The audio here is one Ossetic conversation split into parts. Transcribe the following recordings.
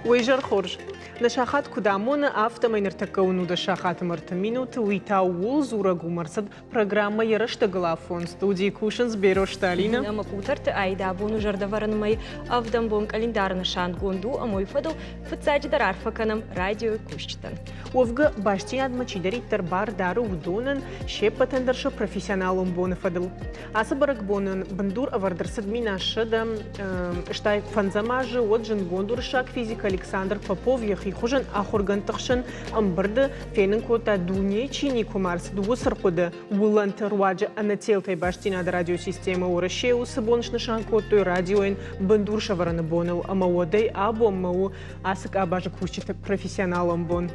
Уый изӕр хорз. Нӕ сахат куыд амоны, афтӕмӕй ныртӕккӕ уын у сахаты мӕрты минуты, уый та ууыл дзурӕг у, ӕрцыд программӕ йӕ рӕстӕгыл афон. Студийы кусынц Берозты Алинӕ. Ӕмӕ Къутӕрты Аидӕ абон у зӕрдӕвӕрӕн мӕй ӕвдӕм бон къӕлиндары нысангонд у, ӕмӕ уый фӕдыл фыццаджыдӕр арфӕ кӕнӕм радиойы кусджытӕн. Уӕвгӕ, бастдзинадмӕ чидӕриддӕр бар дары, уыдонӕн се ппӕтӕн дӕр сӕ профессионалон боны фӕдыл. Ацы бӕрӕгбонӕн бындур ӕвӕрд ӕрцыд 1185 азы, уӕд зындгонд уырыссаг физик Александр Попов йӕхи хуызӕн ахуыргӕндты хсӕн ӕмбырды фенын кодта, дунейы чи никуыма ӕрцыд, уыцы рхъуыды уылӕнты руаджы ӕнӕтелтӕй бастдзинады радиосистемӕ Уӕрӕсейы уыцы бон снысан кодтой радиойӕн бындур сӕвӕрыны боныл ӕмӕ уӕдӕй абонмӕ у ацы къабазы кусджыты профессионалон бон.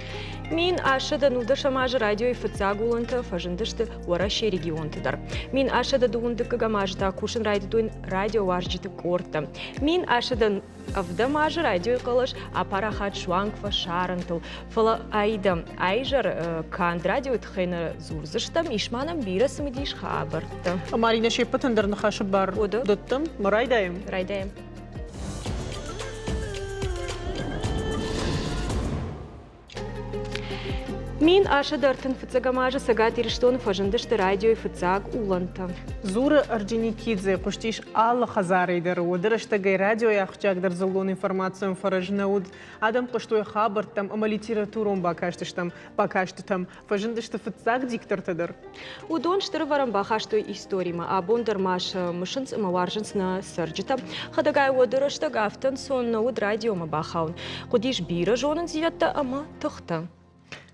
1119 азы радиойы фыццаг уылӕнтӕ фӕзындысты Уӕрӕсейы регионты дӕр. 1125 азы та кусын райдыдтой радиоуарзджыты къордтӕ. 1107 азы радиойы хъӕлӕс апарахат суанг фӕсарӕнтыл. Фӕлӕ Аидӕ, айзӕр канд радиойы тыххӕй нӕ дзурдзыстӕм, ис ма нӕм бирӕ цымыдис хабӕрттӕ. Маринӕ, се ппӕтӕн дӕр ныхасы бар дӕттӕм. Райдайӕм? Райдайӕм. 1135 азы Цӕгат Ирыстоны фӕзындысты радиойы фыццаг улӕнтӕ. Дзуры Орджоникидзе, хъуыстис алы хӕдзарӕй дӕр. Уӕды рӕстӕгӕй радиойы ахсджиагдӕр дзыллон информацион фӕрӕз нӕ уыд. Адӕм хъуыстой хабӕрттӕм ӕмӕ литературон бакастыстӕм, бакастытӕм. Фӕзындысты фыццаг диктортӕ дӕр. Уыдон стыр ӕвӕрӕн бахастой историмӕ. Абон дӕр ма сӕ мысынц ӕмӕ уарзынц нӕ цӕрджытӕ. Хӕдӕгай уӕды рӕстӕг афтӕ ӕнцон нӕ уыд радиомӕ бахауын. Хъуыдис бирӕ зонындзинӕдтӕ ӕмӕ тыхтӕ.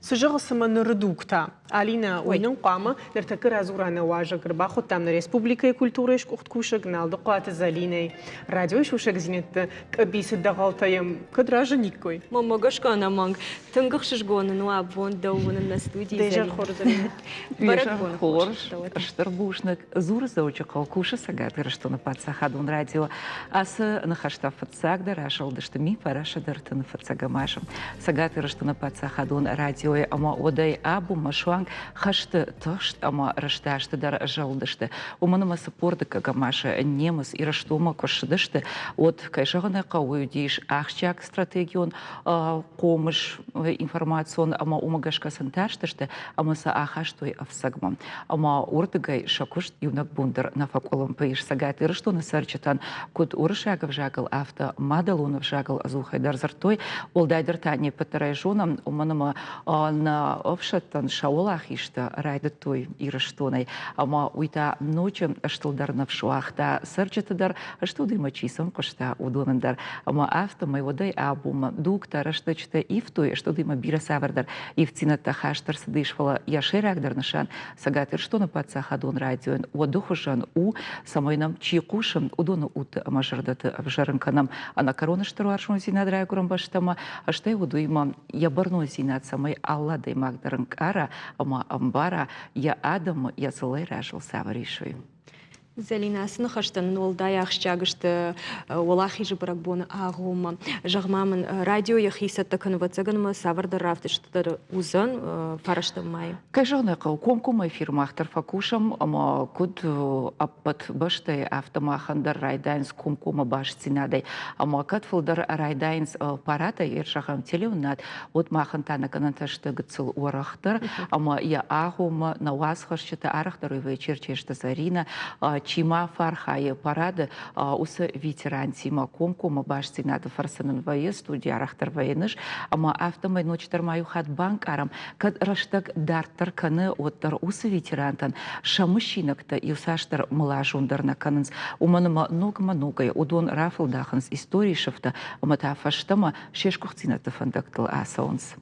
Цы зӕгъы цымӕ ныры дуг та? Алинӕ, уый нын хъуамӕ ныртӕккӕ радзура нӕ уазӕг. Ӕрбахуыдтам нӕ республикӕйы культурӕйы сгуыхт кусӕг Налдыхъуаты Зӕлинӕйы. Радиойы сусӕгдзинӕдты къӕбицы дӕгъӕлтӕ йӕм кӕд разыниккой? Мӕнмӕ гӕсгӕ ӕнӕмӕнг Тынг ӕхсызгон ын у абон дӕу уынын нӕ студийы. Де зӕр хорз, Залинӕ. Бӕрӕгбон хорз, стыр бузныг. Дзуры Дзӕуджыхъӕу кусы Цӕгат Ирыстоны паддзахадон радио. Ацы ныхӕстӕ фыццагдӕр азылдысты 1930 фыццӕгӕм азы. Цӕгат Ирыстоны паддзахадон радиойы ӕмӕ уӕдӕй абонмӕ суанг хӕсты тыхст ӕмӕ рӕстӕсты дӕр зылдысты. Уымӕн ӕмӕ 42 азы немыц Ирыстонмӕ куы ссыдысты, уӕд, кӕй зӕгъын ӕй хъӕуы, уыдис ахсджиаг стратегион хъомыс информацион ӕмӕ уымӕ гӕсгӕ сын тарстысты ӕмӕ сӕ ахастой ӕфцӕгмӕ. Ӕмӕ уырдыгӕй сӕ куыст иунӕг бон дӕр нӕ фӕкъуылымпы ис Цӕгат Ирыстоны цӕрджытӕн, куыд уырыссаг ӕвзагыл, афтӕ мадӕлон ӕвзагыл ӕдзухӕй дӕр дзырдтой. Уӕлдайдӕр та не ппӕт дӕр ӕй зонӕм, уымӕн ӕмӕ нӕ ӕфсӕдтӕн сӕ уӕлахизтӕ райдыдтой Ирыстонӕй. Ӕмӕ уый та ноджы стылдӕр ныфс уагъта цӕрджыты дӕр, студимӕ чи сӕм хъуыста, уыдонӕн дӕр. Ӕмӕ афтӕмӕй уӕдӕй абонмӕ дугтӕ, рӕстӕджытӕ ивтой, студимӕ бирӕ цавӕрдӕр ивддзинӕдтӕ хаст ӕрцыдис, фӕлӕ йӕ сӕйрагдӕр нысан Цӕгат Ирыстоны паддзахадон радиойӕн уӕды хуызӕн у, цӕмӕй нӕм чи хъусы, уыдоны удты ӕмӕ зӕрдӕты ӕвзӕрын кӕнӕм ӕнӕкӕрон стыр уарзондзинад райгуырӕн бӕстӕмӕ, стӕй уыдоимӕ йӕ бӕрнондзинад, цӕмӕй алы адӕймаг дӕр ӕнкъара ӕмӕ ӕмбара йӕ адӕмы, йӕ дзыллӕйы разыл цавӕр ис, уый. Зӕлинӕ, ацы ныхӕстӕ нын уӕлдай ахсджиаг сты Уӕлахизы бӕрӕгбоны агъоммӕ. Зӕгъ-ма мын, радио йӕхи цӕттӕ кӕны, ӕвӕццӕгӕн ӕмӕ цавӕрдӕр равдысты дӕр уыдзӕн фарӕстӕм майы? Кӕй зӕгъын ӕй хъӕуы, комкоммӕ эфир мах дӕр фӕкусӕм ӕмӕ куыд ӕппӕт бӕстӕйы, афтӕ махӕн дӕр райдайынц комкоммӕ бастдзинадӕй. Ӕмӕ кӕд фылдӕр райдайынц парадӕй, зӕгъӕм, телеуынынад, уӕд махӕн та нӕ гӕнӕнтӕ сты гыццыл уӕрӕхдӕр ӕмӕ йӕ агъоммӕ нӕ уацхӕсджытӕ арӕхдӕр вӕййы Черчесты Заринӕ, чи ма фӕархайы парады, уыцы ветерантимӕ комкоммӕ бастдзинады фӕрцы нын вӕййы студи арӕхдӕр вӕййыныс ӕмӕ афтӕмӕй ноджыдӕр ма иу хатт банкъарӕм, кӕд рӕстӕг дарддӕр кӕны, уӕддӕр уыцы ветерантӕн сӕ мысинӕгтӕ иуцасдӕр мылазондӕр нӕ кӕнынц, уымӕн ӕмӕ ногмӕ ногӕй уыдон рафӕлдахынц историйы сыфтӕ ӕмӕ та фӕстӕмӕ се сгуыхтдзинӕдты фӕндӕгтыл ацӕуынц.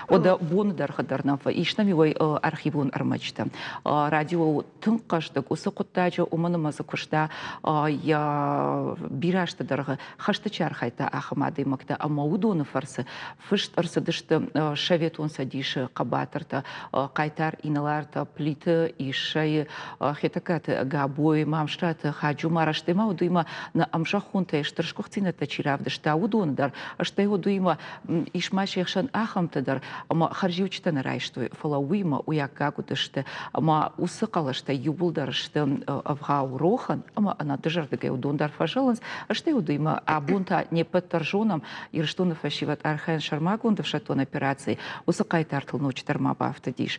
Уӕдӕ боны дӕргъы дӕр нӕм ис нӕм иуӕй архивон ӕрмӕджытӕ. Радио тынг хъӕздыг уыцы хъуыддаджы, уымӕн ӕмӕ дзы куыста йӕ бирӕ азты дӕргъы хӕсты чи архайдта, ахӕм адӕймӕгтӕ ӕмӕ уыдоны фӕрцы фыст ӕрцыдысты Советон Цӕдисы хъӕбатыртӕ, хъайтар инӕлартӕ Плиты Иссӕйы, Хетӕгкаты Габойы, Мамсыраты Хаджумар, стӕй ма уыдоимӕ нӕ ӕмзӕххонтӕй стыр сгуыхтдзинӕдтӕ чи равдыста, уыдоны дӕр, стӕй уыдоимӕ ис ма се хсӕн ахӕмтӕ. дӕр ӕмӕ хӕрзиуджытӕ нӕ райстой, фӕлӕ уыимӕ уый аккаг уыдысты ӕмӕ уыцы хъӕлӕстӕ иууылдӕр сты ӕвгъау рохӕн ӕмӕ ӕнӕдызӕрдыгӕй уыдон дӕр фӕзӕлынц, стӕй уыдоимӕ абон та не ппӕт дӕр зонӕм, Ирыстоны фӕсивӕд архайынц сӕрмагонд ӕфсӕддон операцийы, уыцы хъайтартыл ноджыдӕр ма бафтыдис.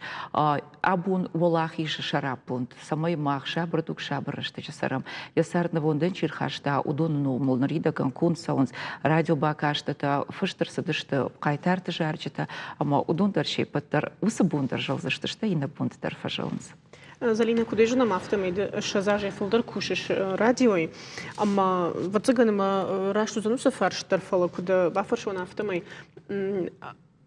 Абон уӕлахизы сӕраппонд, цӕмӕй мах сабыр дуг сабыр рӕстӕджы цӕрӕм, йӕ цард нывондӕн чи рхаста, уыдоны номыл ныридӕгӕн конд цӕуынц радиобакастытӕ, фыст ӕрцыдысты хъайтарты зарджытӕ, ӕмӕ уыдон дӕр се ппӕт дӕр уыцы бон дӕр зӕлдзысты, стӕй иннӕ бонты дӕр фӕзӕлынц. Залина, куыд зонӕм, афтӕмӕй ды 20 азӕй фылдӕр кусыс радиойы, ӕмӕ ӕвӕццӕгӕн ӕмӕ раст уыдзӕн уыцы фарст дӕр, фӕлӕ куыд бафӕрсон, афтӕмӕй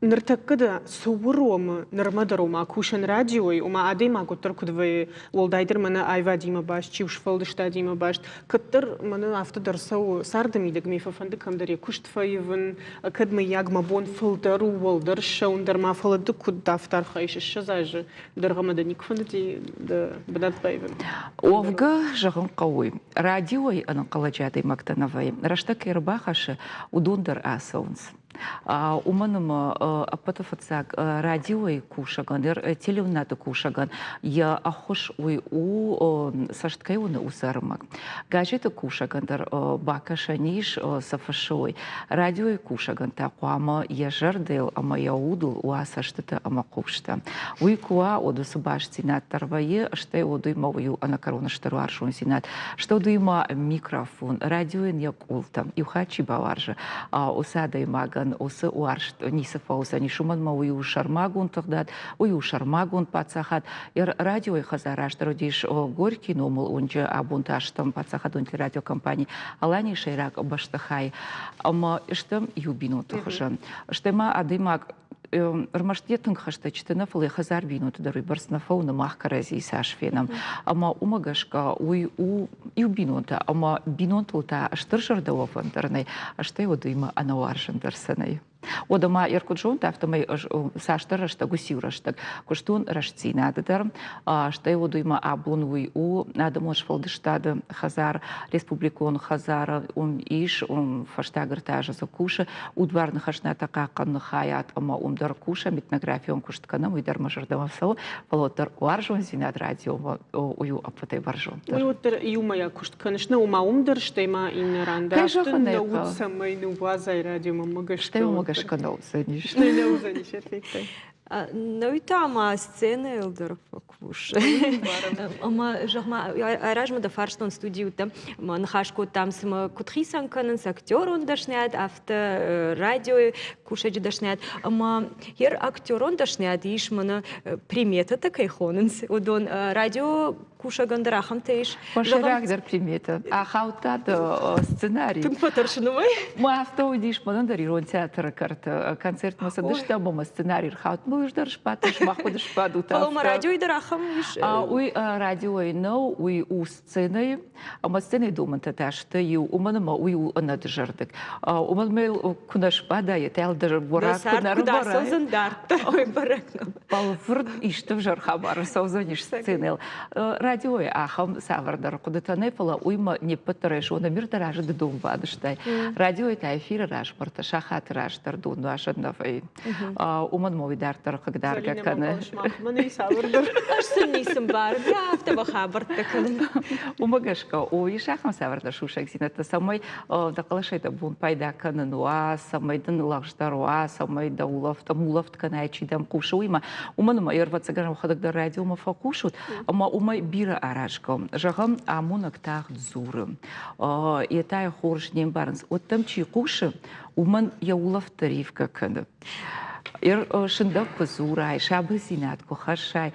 ныртӕккӕ дӕ цы уромы нырмӕ дӕр, ома кусӕн радиойы, ома адӕймаг уӕддӕр куыд вӕййы, уӕлдайдӕр мӕнӕ аивадимӕ баст, чи у сфӕлдыстадимӕ баст, кӕддӕр мӕнӕ афтӕ дӕр цӕуы царды мидӕг, ме фӕфӕнды кӕмдӕр йӕ куыст фӕивын, кӕд мыййаг мӕ бон фылдӕр у, уӕлдӕр ссӕуын дӕр ма, фӕлӕ ды куыд афтӕ архайыс 20 азы дӕргъмӕ дӕ никуы фӕндыди дӕ бынат баивын? Уӕвгӕ, зӕгъын хъӕуы, радиойы ӕнӕнхъӕлӕджы адӕймӕгтӕ нӕ вӕййы. Рӕстӕг кӕй ӕрбахӕссы, уыдон дӕр ацӕуынц. Уымӕн ӕмӕ ӕппӕты фыццаг радиойы кусӕгӕн, телеуынынады кусӕгӕн йӕ ӕххуыс уый у, цӕст кӕй уыны, уыцы ӕрмӕг. Газеты кусӕгӕн дӕр бакӕсӕн ис, цы фыссы, уый. Радиойы кусӕгӕн та хъуамӕ йӕ зӕрдӕйыл ӕмӕ йӕ удыл уа цӕстытӕ ӕмӕ хъустӕ. Уый куы уа, уӕд уыцы бастдзинад дӕр вӕййы, стӕй уӕд уыимӕ уый у ӕнӕкӕрон стыр уарзондзинад. Стӕй уӕд уыимӕ микрофон, радиойӕн йӕ къултӕ. Иу хатт чи бауарзы, уыцы адӕймагӕн уыцы уарзт ницы фӕуыдзӕнис, уымӕн ӕмӕ уый у сӕрмагонд тыгъдад, уый у сӕрмагонд паддзахад. Радиойы хӕдзар раздӕр уыдис Горький номыл уынджы, абон та стӕм паддзахадон телерадиокомпани Аланийы сӕйраг бӕстыхай ӕмӕ стӕм иу бинонты хуызӕн. Стӕй ма адӕймаг ӕрмӕст йӕ тынг хӕстӕджыты нӕ, фӕлӕ йӕ хӕдзар бинонты дӕр уыйбӕрц нӕ фӕуыны, мах кӕрӕдзийы цас фенӕм. Ӕмӕ уымӕ гӕсгӕ уый у иу бинонтӕ, ӕмӕ бинонтыл та стыр зӕрдӕ уӕвӕн дӕр нӕй, стӕй уыдоимӕ ӕнӕуарзын дӕр сӕ нӕй. Уӕдӕ ма куыд зонут, афтӕмӕй ӕз цасдӕр рӕстӕг, уыциу рӕстӕг куыстон рӕстдзинады дӕр, стӕй уыдоимӕ абон уый у адӕмон сфӕлдыстады хӕдзар, республикон хӕдзары уым ис, уым фӕстаг ӕртӕ азы дзы кусы удварны хӕзнатӕ хъахъхъӕныны хайад ӕмӕ уым дӕр кусӕм, этнографион куыст кӕнӕм, уый дӕр мӕ зӕрдӕмӕ цӕуы, фӕлӕ уӕддӕр уарзондзинад радиомӕ уый у ӕппӕтӕй бӕрзонддӕр. Уый уӕддӕр иумӕйаг куыст кӕныс, нӕ уымӕ уым дӕр, стӕй ма иннӕ ран дӕр. Кӕй зӕгъын ӕй хъӕуы. Цӕмӕй ныууадзай радиомӕ мӕ гӕсгӕ. Стӕй уымӕ гӕсгӕ нӕ уыдзӕнис. Стӕй нӕ уыдзӕнис эффектӕй. Науи та ма сценӕйыл дӕр фӕкусы. Ӕмӕ, зӕгъ-ма, айразмӕ дӕ фарстон студийы уыдтӕ, ӕмӕ ныхас кодтам, цымӕ куыд хицӕн кӕнынц актерон дӕсныйад, афтӕ радиойы кусӕджы дӕсныйад. Ӕмӕ йе актерон дӕсныйад ис мӕнӕ приметӕтӕ кӕй хонынц, уыдон радио кусӕгӕн дӕр ахӕмтӕ ис. Сӕйрагдӕр приметӕ ахаудта сценарий. Тынг фӕтӕрсын уымӕй. Мӕ афтӕ уыдис мӕнӕн дӕр ирон театры кӕрты концертмӕ цыдыстӕм ӕмӕ сценарий рхауд. Мыл дӕр сбадтӕн, сымах куыд сбадут. Фӕлӕ ма радиойы дӕр ахӕм ис? Уый радиойы нӕу, уый у сценӕйы. Ӕмӕ сценӕйы домӕнтӕ та сты иу, уымӕн ӕмӕ уый у ӕнӕдызӕрдыг. Уымӕн ӕмӕ куы нӕ сбадай, та дӕр горӕт куы нӕ ӕрбарай. Дарддӕр бӕрӕг нӕу. Бӕлвырд исты взӕр хабар ӕрцӕудзӕнис сценӕйыл. Радиойы ахӕм цавӕрдӕр хъуыдытӕ нӕй, фӕлӕ уый ма не ппӕт дӕр зонӕм, мир дӕр азы ды донбадыстай. Радиойы та эфиры размӕртӕ сахаты раздӕр дон нуазӕн нӕ вӕййы. Уымӕн ма уый дарддӕр хъыгдаргӕ кӕны. Ӕз сын ницы мбарын, афтӕ мӕ хабӕрттӕ кӕнын. Уымӕ гӕсгӕ, о, ис ахӕм цавӕрдӕр сусӕгдзинӕдтӕ, цӕмӕй дӕ хъӕлӕсӕй дӕ бон пайда кӕнын уа, цӕмӕй дын лӕгъздӕр уа, цӕмӕй дӕ улӕфт, ӕмулӕфт кӕнай, чи дӕм хъусы, уыимӕ. Уымӕн ӕмӕ ӕрвӕццӕгӕн уӕхӕдӕг дӕр радиомӕ фӕхъусут, ӕмӕ уымӕй бирӕ аразгӕ. Зӕгъӕм, амонӕг тагъд дзуры, йе та йӕ хорз не мбарынц. Уӕд дӕм чи хъусы, уымӕн йӕ улӕфт дӕр ивгӕ кӕны. Сындӕг куы дзурай, сабырдзинад куы хӕссай,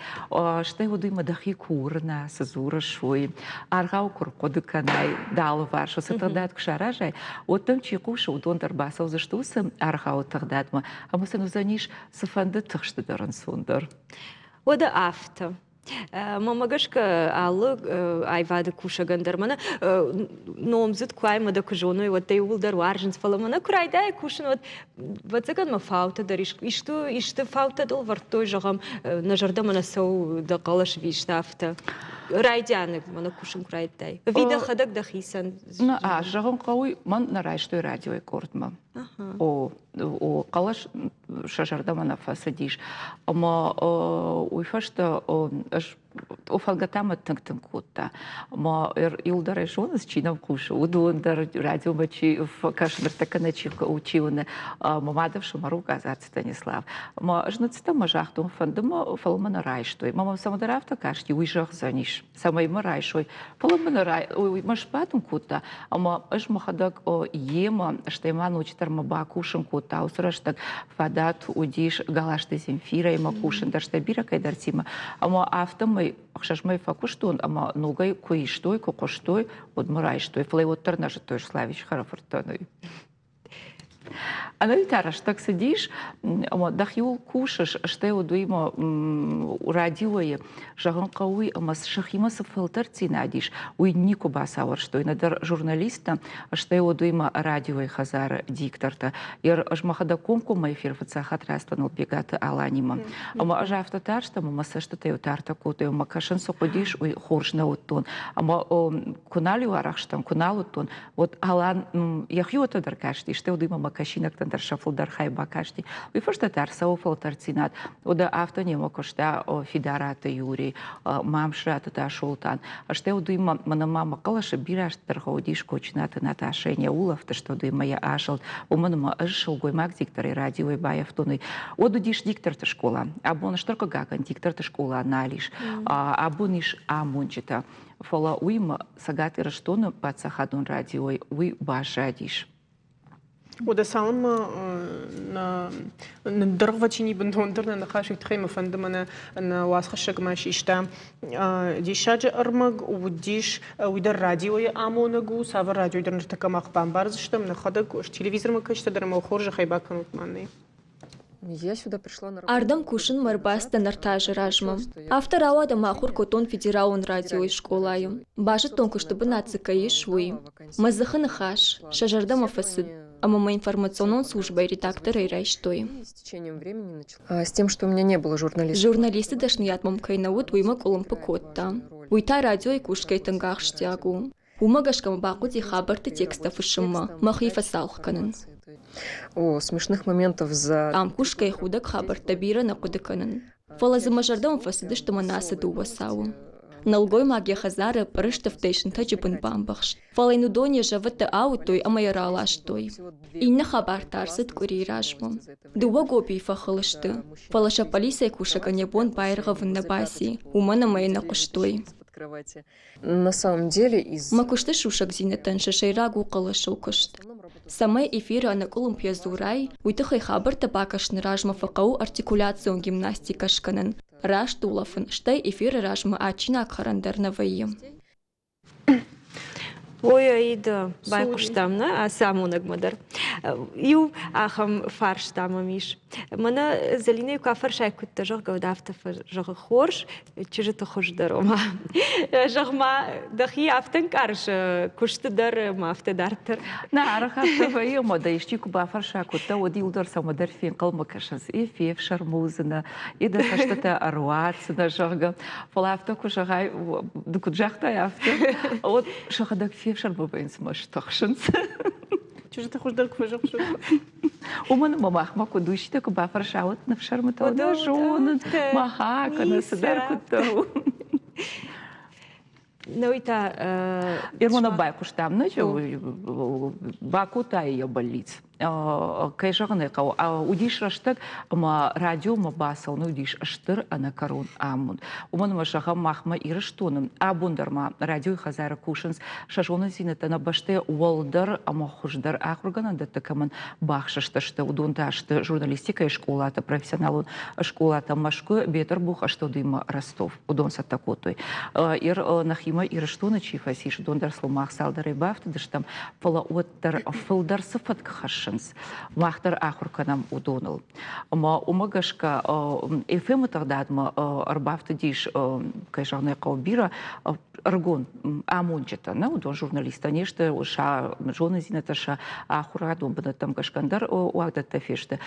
стӕй уыдоимӕ дӕхи куы уырна, цы дзурыс, уый, аргъау куы рхъуыды кӕнай, дӕ алыварс уыцы тыгъдад куы саразай, уӕд дӕм чи хъусы, уыдон дӕр бацӕудзысты уыцы аргъауы тыгъдадмӕ ӕмӕ сын уыдзӕнис цыфӕнды тыхсты дӕр ӕнцондӕр. Уӕдӕ афтӕ. Мӕнмӕ гӕсгӕ алы аивады кусӕгӕн дӕр мӕнӕ номдзыд куы ӕмӕ дӕ куы зоной, уӕд дӕ иууылдӕр уарзынц, фӕлӕ мӕнӕ куы райдайа кусын, уӕд ӕвӕццӕгӕн мӕ фаутӕ дӕр исты, исты фаутӕ дыл вӕрдтой, зӕгъӕм, нӕ зӕрдӕмӕ нӕ цӕуы дӕ хъӕлӕс вист афтӕ. Райдианы мӕнӕ кусын куы райдыдтай. Ӕви дӕхӕдӕг дӕхицӕн? Нӕ, зӕгъын хъӕуы, мӕн нӕ райстой радиойы къордмӕ. О, о, хъӕлӕс сӕ зӕрдӕмӕ нӕ фӕцыдис. Ӕмӕ уый фӕстӕ ӕз фӕлгӕтӕ мӕ тынг-тынг кодта. Ӕмӕ иуылдӕр ӕй зонынц, чи нӕм хъусы, уыдон дӕр радиомӕ чи фӕкӕсы, ныртӕккӕ нӕ чи уыны. Мӕ мадӕфсымӕр у Къадзаты Станислав. Ӕмӕ ӕз ныццыдтӕн мӕ загътон, фӕнды мӕ, фӕлӕ мӕ нӕ райстой. Мӕ мӕм цӕмӕдӕр афтӕ касти, уый зӕгъдзӕнис, цӕмӕй мӕ райсой. Фӕлӕ мӕ нӕ уый мӕ сбадын кодта, ӕмӕ ӕз мӕхӕдӕг йемӕ, стӕй ма ноджыдӕр мӕ бакусын кодта. Уыцы рӕстӕг фадат уыдис Галасты Земфирӕимӕ кусын дӕр, стӕй бирӕ кӕйдӕртимӕ. Ӕмӕ афтӕмӕй 6 мӕй фӕкуыстон ӕмӕ ногӕй куы истой, куы хъуыстой, уӕд мӕ райстой. Фӕлӕ уӕддӕр нӕ зыдтой Славич хӕрӕфырттӕн. Ӕнӕуи та рӕстӕг цыдис, ӕмӕ дӕхиуыл кусыс, стӕй уӕд уыимӕ радиойы зӕгъын хъӕуы, ӕмӕ сӕхимӕ цы фӕлтӕрддзинад ис, уый никуы бацауӕрстой нӕдӕр журналисттӕ, стӕй уӕд уыимӕ радиойы хӕдзары диктортӕ. Ӕз мӕхӕдӕг комкоммӕ эфир фыццаг хатт рацыдтӕн Ӕлбегаты Аланимӕ. Ӕмӕ ӕз афтӕ тарстӕн, ӕмӕ мӕ цӕстытӕ тартӕ кодтой, ӕмӕ кӕсын цы хъуыдис, уый хорз нӕ уыдтон. Ӕмӕ куы нал-иу арӕхстӕн, куы нал уыдтон, Вот Алан йӕхиуӕттӕ дӕр касти, стӕй уыдимӕ мӕ кӕсинӕгтӕн дӕр сӕ фылдӕр хай бакасти. Уый фӕстӕ та ӕрцӕуы фӕлтӕрддзинад. Уӕдӕ афтӕ немӕ куыста Фидараты Юрий, Мамсыраты Тасолтан. Стӕй уыдимӕ мӕнӕ ма мӕ хъӕлӕсы бирӕ азты дӕргъы уыдис Кочынаты Наташӕйӕн йӕ улӕфтысты, уыдимӕ йӕ азылд. Уымӕн ӕмӕ ӕз сылгоймаг дикторӕй радиойы баййӕфтон. Уӕд уыдис дикторты скъола. Абон стыр хъыгагӕн дикторты скъола нал ис. Абон ис амонджытӕ. Фӕлӕ уыимӕ Цӕгат Ирыстоны паддзахадон радиойы уый баззадис. Уӕдӕ цалынмӕ ныддӕргъвӕтини бынтондӕр нӕ ныхас, уый тыххӕй мӕ фӕнды мӕнӕ нӕ уацхӕссӕгмӕ систа диссаджы ӕрмӕг уыдис, уый дӕр радиойы амонӕг у, цавӕр радио дӕр ныртӕккӕ мах бамбардзыстӕм, нӕхӕдӕг телевизормӕ кӕсгӕ дӕр ӕмӕ хорзӕхӕй бакӕнут мӕнӕй. Ардӕм кусынмӕ ӕрбацыдтӕн ӕртӕ азы размӕ. Афтӕ рауад ӕмӕ ахуыр кодтон федералон радиойы скъолайы. Базыдтон, куысты бынат дзы кӕй ис, уый. Мӕ дзыхы ныхас сӕ зӕрдӕмӕ фӕцыд ӕмӕ мӕ информационон службӕйы редакторӕй райстой. Журналисты дӕсныйад мӕм кӕй нӕ уыд, уый мӕ къуылымпы кодта. Уый та радиойы кусгӕйӕ тынг ахсджиаг у. Уымӕ гӕсгӕ мӕ бахъуыди хабӕртты тексттӕ фыссынмӕ мӕхи фӕцалх кӕнын. Ам кусгӕйӕ худӕг хабӕрттӕ бирӕ нӕ хъуыды кӕнын. Фӕлӕ дзы мӕ зӕрдӕмӕ фӕцыдысты мӕнӕ ацы дыууӕ цауы. Нӕлгоймаг йӕ хӕдзары пъырыстыфтӕй сынтӕджы бын бамбӕхст, фӕлӕ йын уыдон йӕ зӕвӕттӕ ауыдтой ӕмӕ йӕ раластой. Иннӕ хабар та ӕрцыд къуырийы размӕ. Дыууӕ гопийы фӕхыл сты, фӕлӕ сӕ полицӕйы кусӕгӕн йӕ бон баиргъӕвын нӕ баци, уымӕн ӕмӕ йӕ нӕ хъуыстой. Мӕ куысты сусӕгдзинӕдтӕн сӕ сӕйраг у хъӕлӕсыл куыст. Цӕмӕй эфиры ӕнӕкъуылымпыйӕ дзурай, уый тыххӕй хабӕрттӕ бакӕсыны размӕ фӕхъӕуы артикуляцион гимнастикӕ скӕнын, раст улӕфын, стӕй эфиры размӕ адджинаг хӕрӕн дӕр нӕ вӕййы. Ой, Аида, байхъуыстам нӕ ацы амонӕгмӕ дӕр. Иу ахӕм фарста мӕм ис. Мӕнӕ Зӕлинӕйы куы афӕрсай, куыдтӕ, зӕгъгӕ, уӕд афтӕ фӕзӕгъы хорз, чызджыты хуыздӕр ома. Зӕгъ-ма, дӕхи афтӕ ӕнкъарыс куысты дӕр ӕмӕ афтӕ дарддӕр? Нӕ, арӕх афтӕ вӕййы, ӕмӕ дӕ исчи куы бафӕрса, куыдтӕ, уӕд иуылдӕр цӕмӕдӕр фенхъӕлмӕ кӕсынц. Е фефсӕрмы уыдзынӕ, е дӕ цӕстытӕ ӕруадздзынӕ, зӕгъгӕ. Фӕлӕ афтӕ куы зӕгъай, ды куыд загътай, афтӕ, уӕд сӕхӕдӕг фефсӕрмы вӕййынц ӕмӕ стыхсынц. Чызджыты хуыздӕр куы фӕзӕгъыс. Уымӕн ӕмӕ махмӕ куыд уиситӕ куы бафӕрса, уӕд ныфсӕрмытӕ нӕ зонын, маха кӕнӕ цыдӕр куыддӕр у. Науи та Ирмона байхъуыстам, нӕ бакодта йӕ бӕллиц. Кӕй зӕгъын ӕй хъӕуы, уыдис рӕстӕг ӕмӕ радиомӕ бацӕуын уыдис стыр ӕнӕкӕрон амонд. Уымӕн ӕмӕ зӕгъӕм, махмӕ Ирыстоны абон дӕр ма радиойы хӕдзары кусынц сӕ зонындзинӕдтӕ нӕ бӕстӕ уӕлдӕр ӕмӕ хуыздӕр ахуыргӕнӕндӕтты кӕмӕн бахсыстысты, уыдон та сты журналистикӕйы скъолатӕ, профессионалон скъолатӕ Мӕскуы, Бетъырбух, Астодимӕ, Ростов. Уыдон цӕттӕ кодтой. Ир нӕхимӕ Ирыстоны чи фӕцис, уыдон дӕр сыл мах цалдӕрӕй бафтыдыстӕм, фӕлӕ уӕддӕр фылдӕр цы фӕтк хӕссынц, мах дӕр ахуыр кӕнӕм уыдоныл. Ӕмӕ уымӕ гӕсгӕ FM-ы тыгъдадмӕ ӕрбафтыдис, кӕй зӕгъын ӕй хъӕуы, бирӕ ӕрыгон амонджытӕ, нӕ уыдон журналисттӕ не сты, сӕ зонындзинӕдтӕ сӕ ахуырадон бынӕттӕм гӕсгӕ ӕндӕр уагдӕттӕ фесты.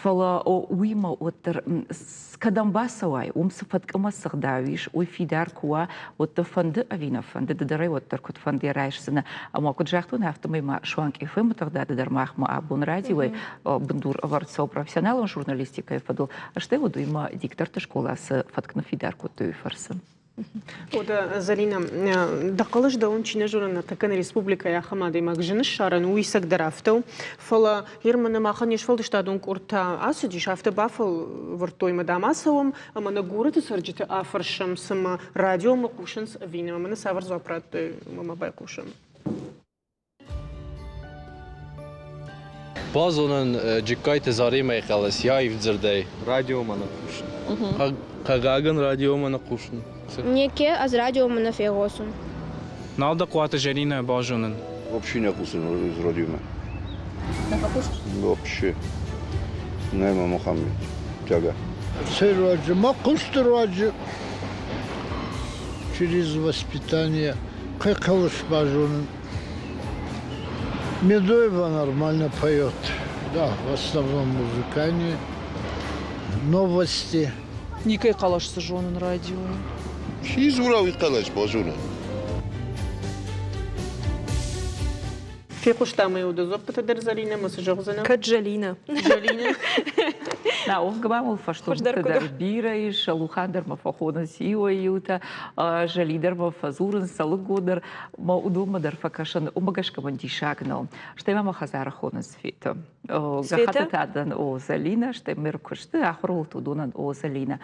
Фӕлӕ уыимӕ уӕддӕр кӕдӕм бацӕуай, уым цы фӕтк ӕмӕ цы гъдау ис, уый фидар куы уа, уӕд дӕ фӕнды ӕви нӕ фӕнды, ды дӕр ӕй уӕддӕр куыд фӕнды райсдзынӕ. Ӕмӕ куыд загътон, афтӕмӕй ма суанг FM-ы тыгъдады дӕр махмӕ абон радиойы бындур ӕвӕрд цӕуы профессионалон журналистикӕйы фӕдыл, стӕй уӕд уыимӕ дикторты скъола цы фӕтк ныффидар кодтой, уый фӕрцы. Уӕдӕ, Зӕлинӕ, дӕ хъӕлӕс дӕуӕн чи нӕ зоны, ныртӕккӕ нӕ республикӕйы ахӕм адӕймаг зын ссарӕн у, исӕг дӕр афтӕ у. Фӕлӕ Германы махӕн не сфӕлдыстадон къорд та ацыдис, афтӕ бафӕлвӕрдтой ӕмӕ дам ацӕуӕм ӕмӕ нӕ горӕты цӕрджыты афӕрсӕм, цымӕ радиомӕ хъусынц ӕви нӕ. Ӕмӕ нын цавӕр дзуапп радтой, уымӕ ма байхъусӕм. Базонын Джыккайты Заремӕйы хъӕлӕс йӕ аив дзырдӕй. Радиомӕ нӕ хъусын. Хъыгагӕн, радиомӕ нӕ хъусын. Неке ӕз радиомӕ нӕ фегъосун. Нал дӕ Хъуаты Зӕринӕ базонын. Вообще не хъусын радиомӕ. Нӕ фӕхъусыс? Вообще. Нӕ мӕ Мухаммед. Тяга. Цӕй руаджы? Мӕ хъусты руаджы. Через воспитание кӕй хъӕуы базонын. Медоева нормально поет. Да, в основном музыкальные новости. Никӕй хъӕлӕс цы зонын радиойы. Чи дзура, уый хъӕлӕс базонын. Фехъуыстам ӕй уды дзуаппытӕ дӕр Зӕлинӕ ӕмӕ цы зӕгъдзынӕ? Кӕд Зӕлинӕ? Зӕлинӕ. На, уынгмӕ фӕстонты дӕр бирӕ ис, Шалухан дӕр мӕ фӕхонынц иуӕй-иутӕ, Зӕли дӕр мӕ фӕдзурынц, Цӕлыго дӕр мӕ уыдонмӕ дӕр фӕкӕсын, уымӕ гӕсгӕ мын диссаг нӕу. Стӕй ма мӕ хӕдзары хонынц Светӕ. Гӕххӕтты та дӕн о Зӕлинӕ, стӕй ме ркуысты ахуырыл уыдонӕн о Зӕлинӕ.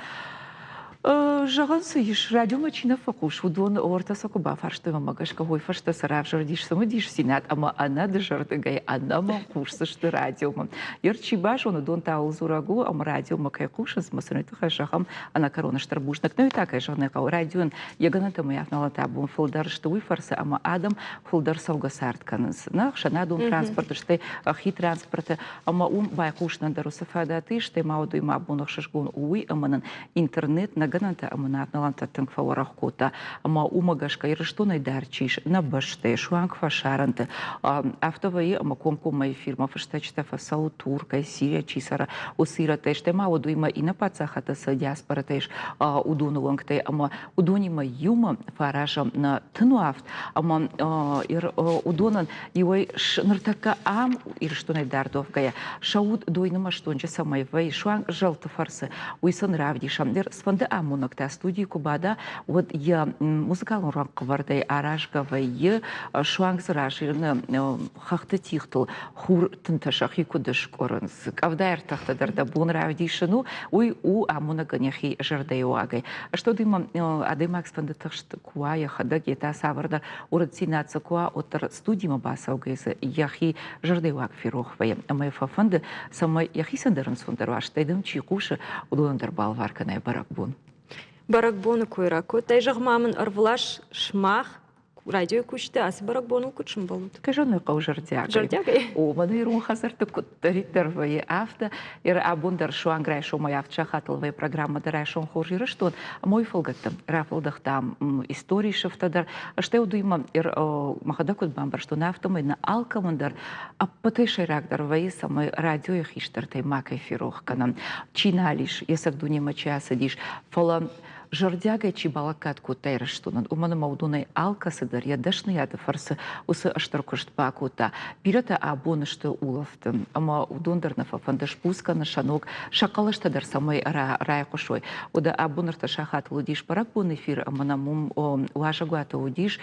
Зӕгъӕн цы ис, радиомӕ чи нӕ фӕхъус, уыдон уӕртӕ сӕ куы бафарстой, мӕ гӕсгӕ уый фӕстӕ сӕ равзӕрдис цымыдисдзинад ӕмӕ ӕнӕдызӕрдыгӕй ӕнӕмӕнг хъусдзысты радиомӕ. Йер чи базоны, уыдон та ууыл дзурӕг у, ӕмӕ радиомӕ кӕй хъусынц, ӕмӕ сын уый тыххӕй зӕгъӕм, ӕнӕкӕрон стыр бузныг. Нӕ та кӕй зӕгъын ӕй хъӕуы, радиойӕн йӕ гӕнӕнтӕ ӕмӕ йӕ авналӕнтӕ абон фылдӕр сты уый фӕрцы, ӕмӕ адӕм фылдӕр цӕугӕ цард кӕнынц. Нӕ ӕхсӕнадон транспорты, стӕй хи транспорты ӕмӕ уым байхъусынӕн дӕр уыцы фадат ис, стӕй ма уыдой ма абон ӕхсызгон у уый, ӕмӕ нын интернет нӕ гӕнӕнтӕ ӕмӕ нӕ авналӕнтӕ тынг фӕуӕрӕх кодта. Ӕмӕ уымӕ гӕсгӕ Ирыстонӕй дӕр чи ис, нӕ бӕстӕйы, суанг фӕсарӕнты, афтӕ вӕййы, ӕмӕ комкоммӕ эфирмӕ фыстӕджытӕ фӕцӕуы Туркӕй, Сирийӕ чи цӕры, уыцы ирӕттӕй, стӕй ма уыдоимӕ иннӕ паддзахӕдты цы диаспорӕтӕ ис, уыдоны уӕнгтӕй ӕмӕ уыдонимӕ иумӕ фӕаразӕм нӕ тынуӕфт ӕмӕ уыдонӕн иуӕй ныртӕккӕ ам Ирыстонӕй дард уӕвгӕйӕ сӕ уд дойнымӕ стонджы цӕмӕй вӕййы, суанг зӕлты фӕрцы, уый сын равдисӕм. Цыфӕнды амонӕгтӕ студийы куы бада, уӕд йӕ музыкалон рӕнхъвӕрдӕй аразгӕ вӕййы, суанг дзы разыны хӕхты тигътыл хур тынтӕ сӕхи куыд скъуырынц, къӕвдайы ӕртӕхтӕ дӕр дӕ бон равдисын у, уый у амонӕгӕн йӕхи зӕрдӕйы уагӕй. Стӕй ма адӕймаг цыфӕнды тыхст куы уа йӕхӕдӕг, йе та цавӕрдӕр уырыддзинад дзы куы уа, уӕддӕр студимӕ бацӕугӕйӕ дзы йӕхи зӕрдӕйы уаг ферох вӕййы ӕмӕ йӕ фӕфӕнды, цӕмӕй йӕхицӕн дӕр ӕнцондӕр уа, стӕй дӕм чи хъусы, уыдонӕн дӕр балвар кӕнай бӕрӕгбон. Бӕрӕгбоны кой ракодтай, зӕгъ-ма мын, ӕрвылаз сымах радиойы кусджытӕ ацы бӕрӕгбоныл куыд сӕмбӕлут? Кӕй зӕгъын ӕй хъӕуы зӕрдиагӕй. Зӕрдиагӕй? О, мӕнӕ ирон хӕдзӕртты куыддӕриддӕр вӕййы, афтӕ. Абон дӕр суанг райсомӕй авд сахатыл вӕййы программӕ дӕр райсом хорз Ирыстон, ӕмӕ уый фӕлгӕтты рафӕлдӕхтам историйы сыфтӕ дӕр. Стӕй уыдоимӕ мӕхӕдӕг куыд бамбӕрстон, афтӕмӕй нӕ алкӕмӕн дӕр ӕппӕтӕй сӕйрагдӕр вӕййы, цӕмӕй радиойы хистӕртӕй макӕй ферох кӕнӕм. Чи нал ис, йе цӕг дунемӕ чи ацыдис, фӕлӕ зӕрдиагӕй чи балӕггад кодта Ирыстонӕн, уымӕн ӕмӕ уыдонӕй алкӕцы дӕр йӕ дӕсныйады фӕрцы уыцы стыр куыст бакодта. Бирӕтӕ абон сты улӕфты, ӕмӕ уыдон дӕр нӕ фӕфӕнды сбуц кӕнын сӕ ног, сӕ хъӕлӕстӕ дӕр цӕмӕй райхъуысой. Уӕдӕ абон ӕртӕ сахатыл уыдис бӕрӕгбоны эфир, ӕмӕ нӕм уым уазӕгуаты уыдис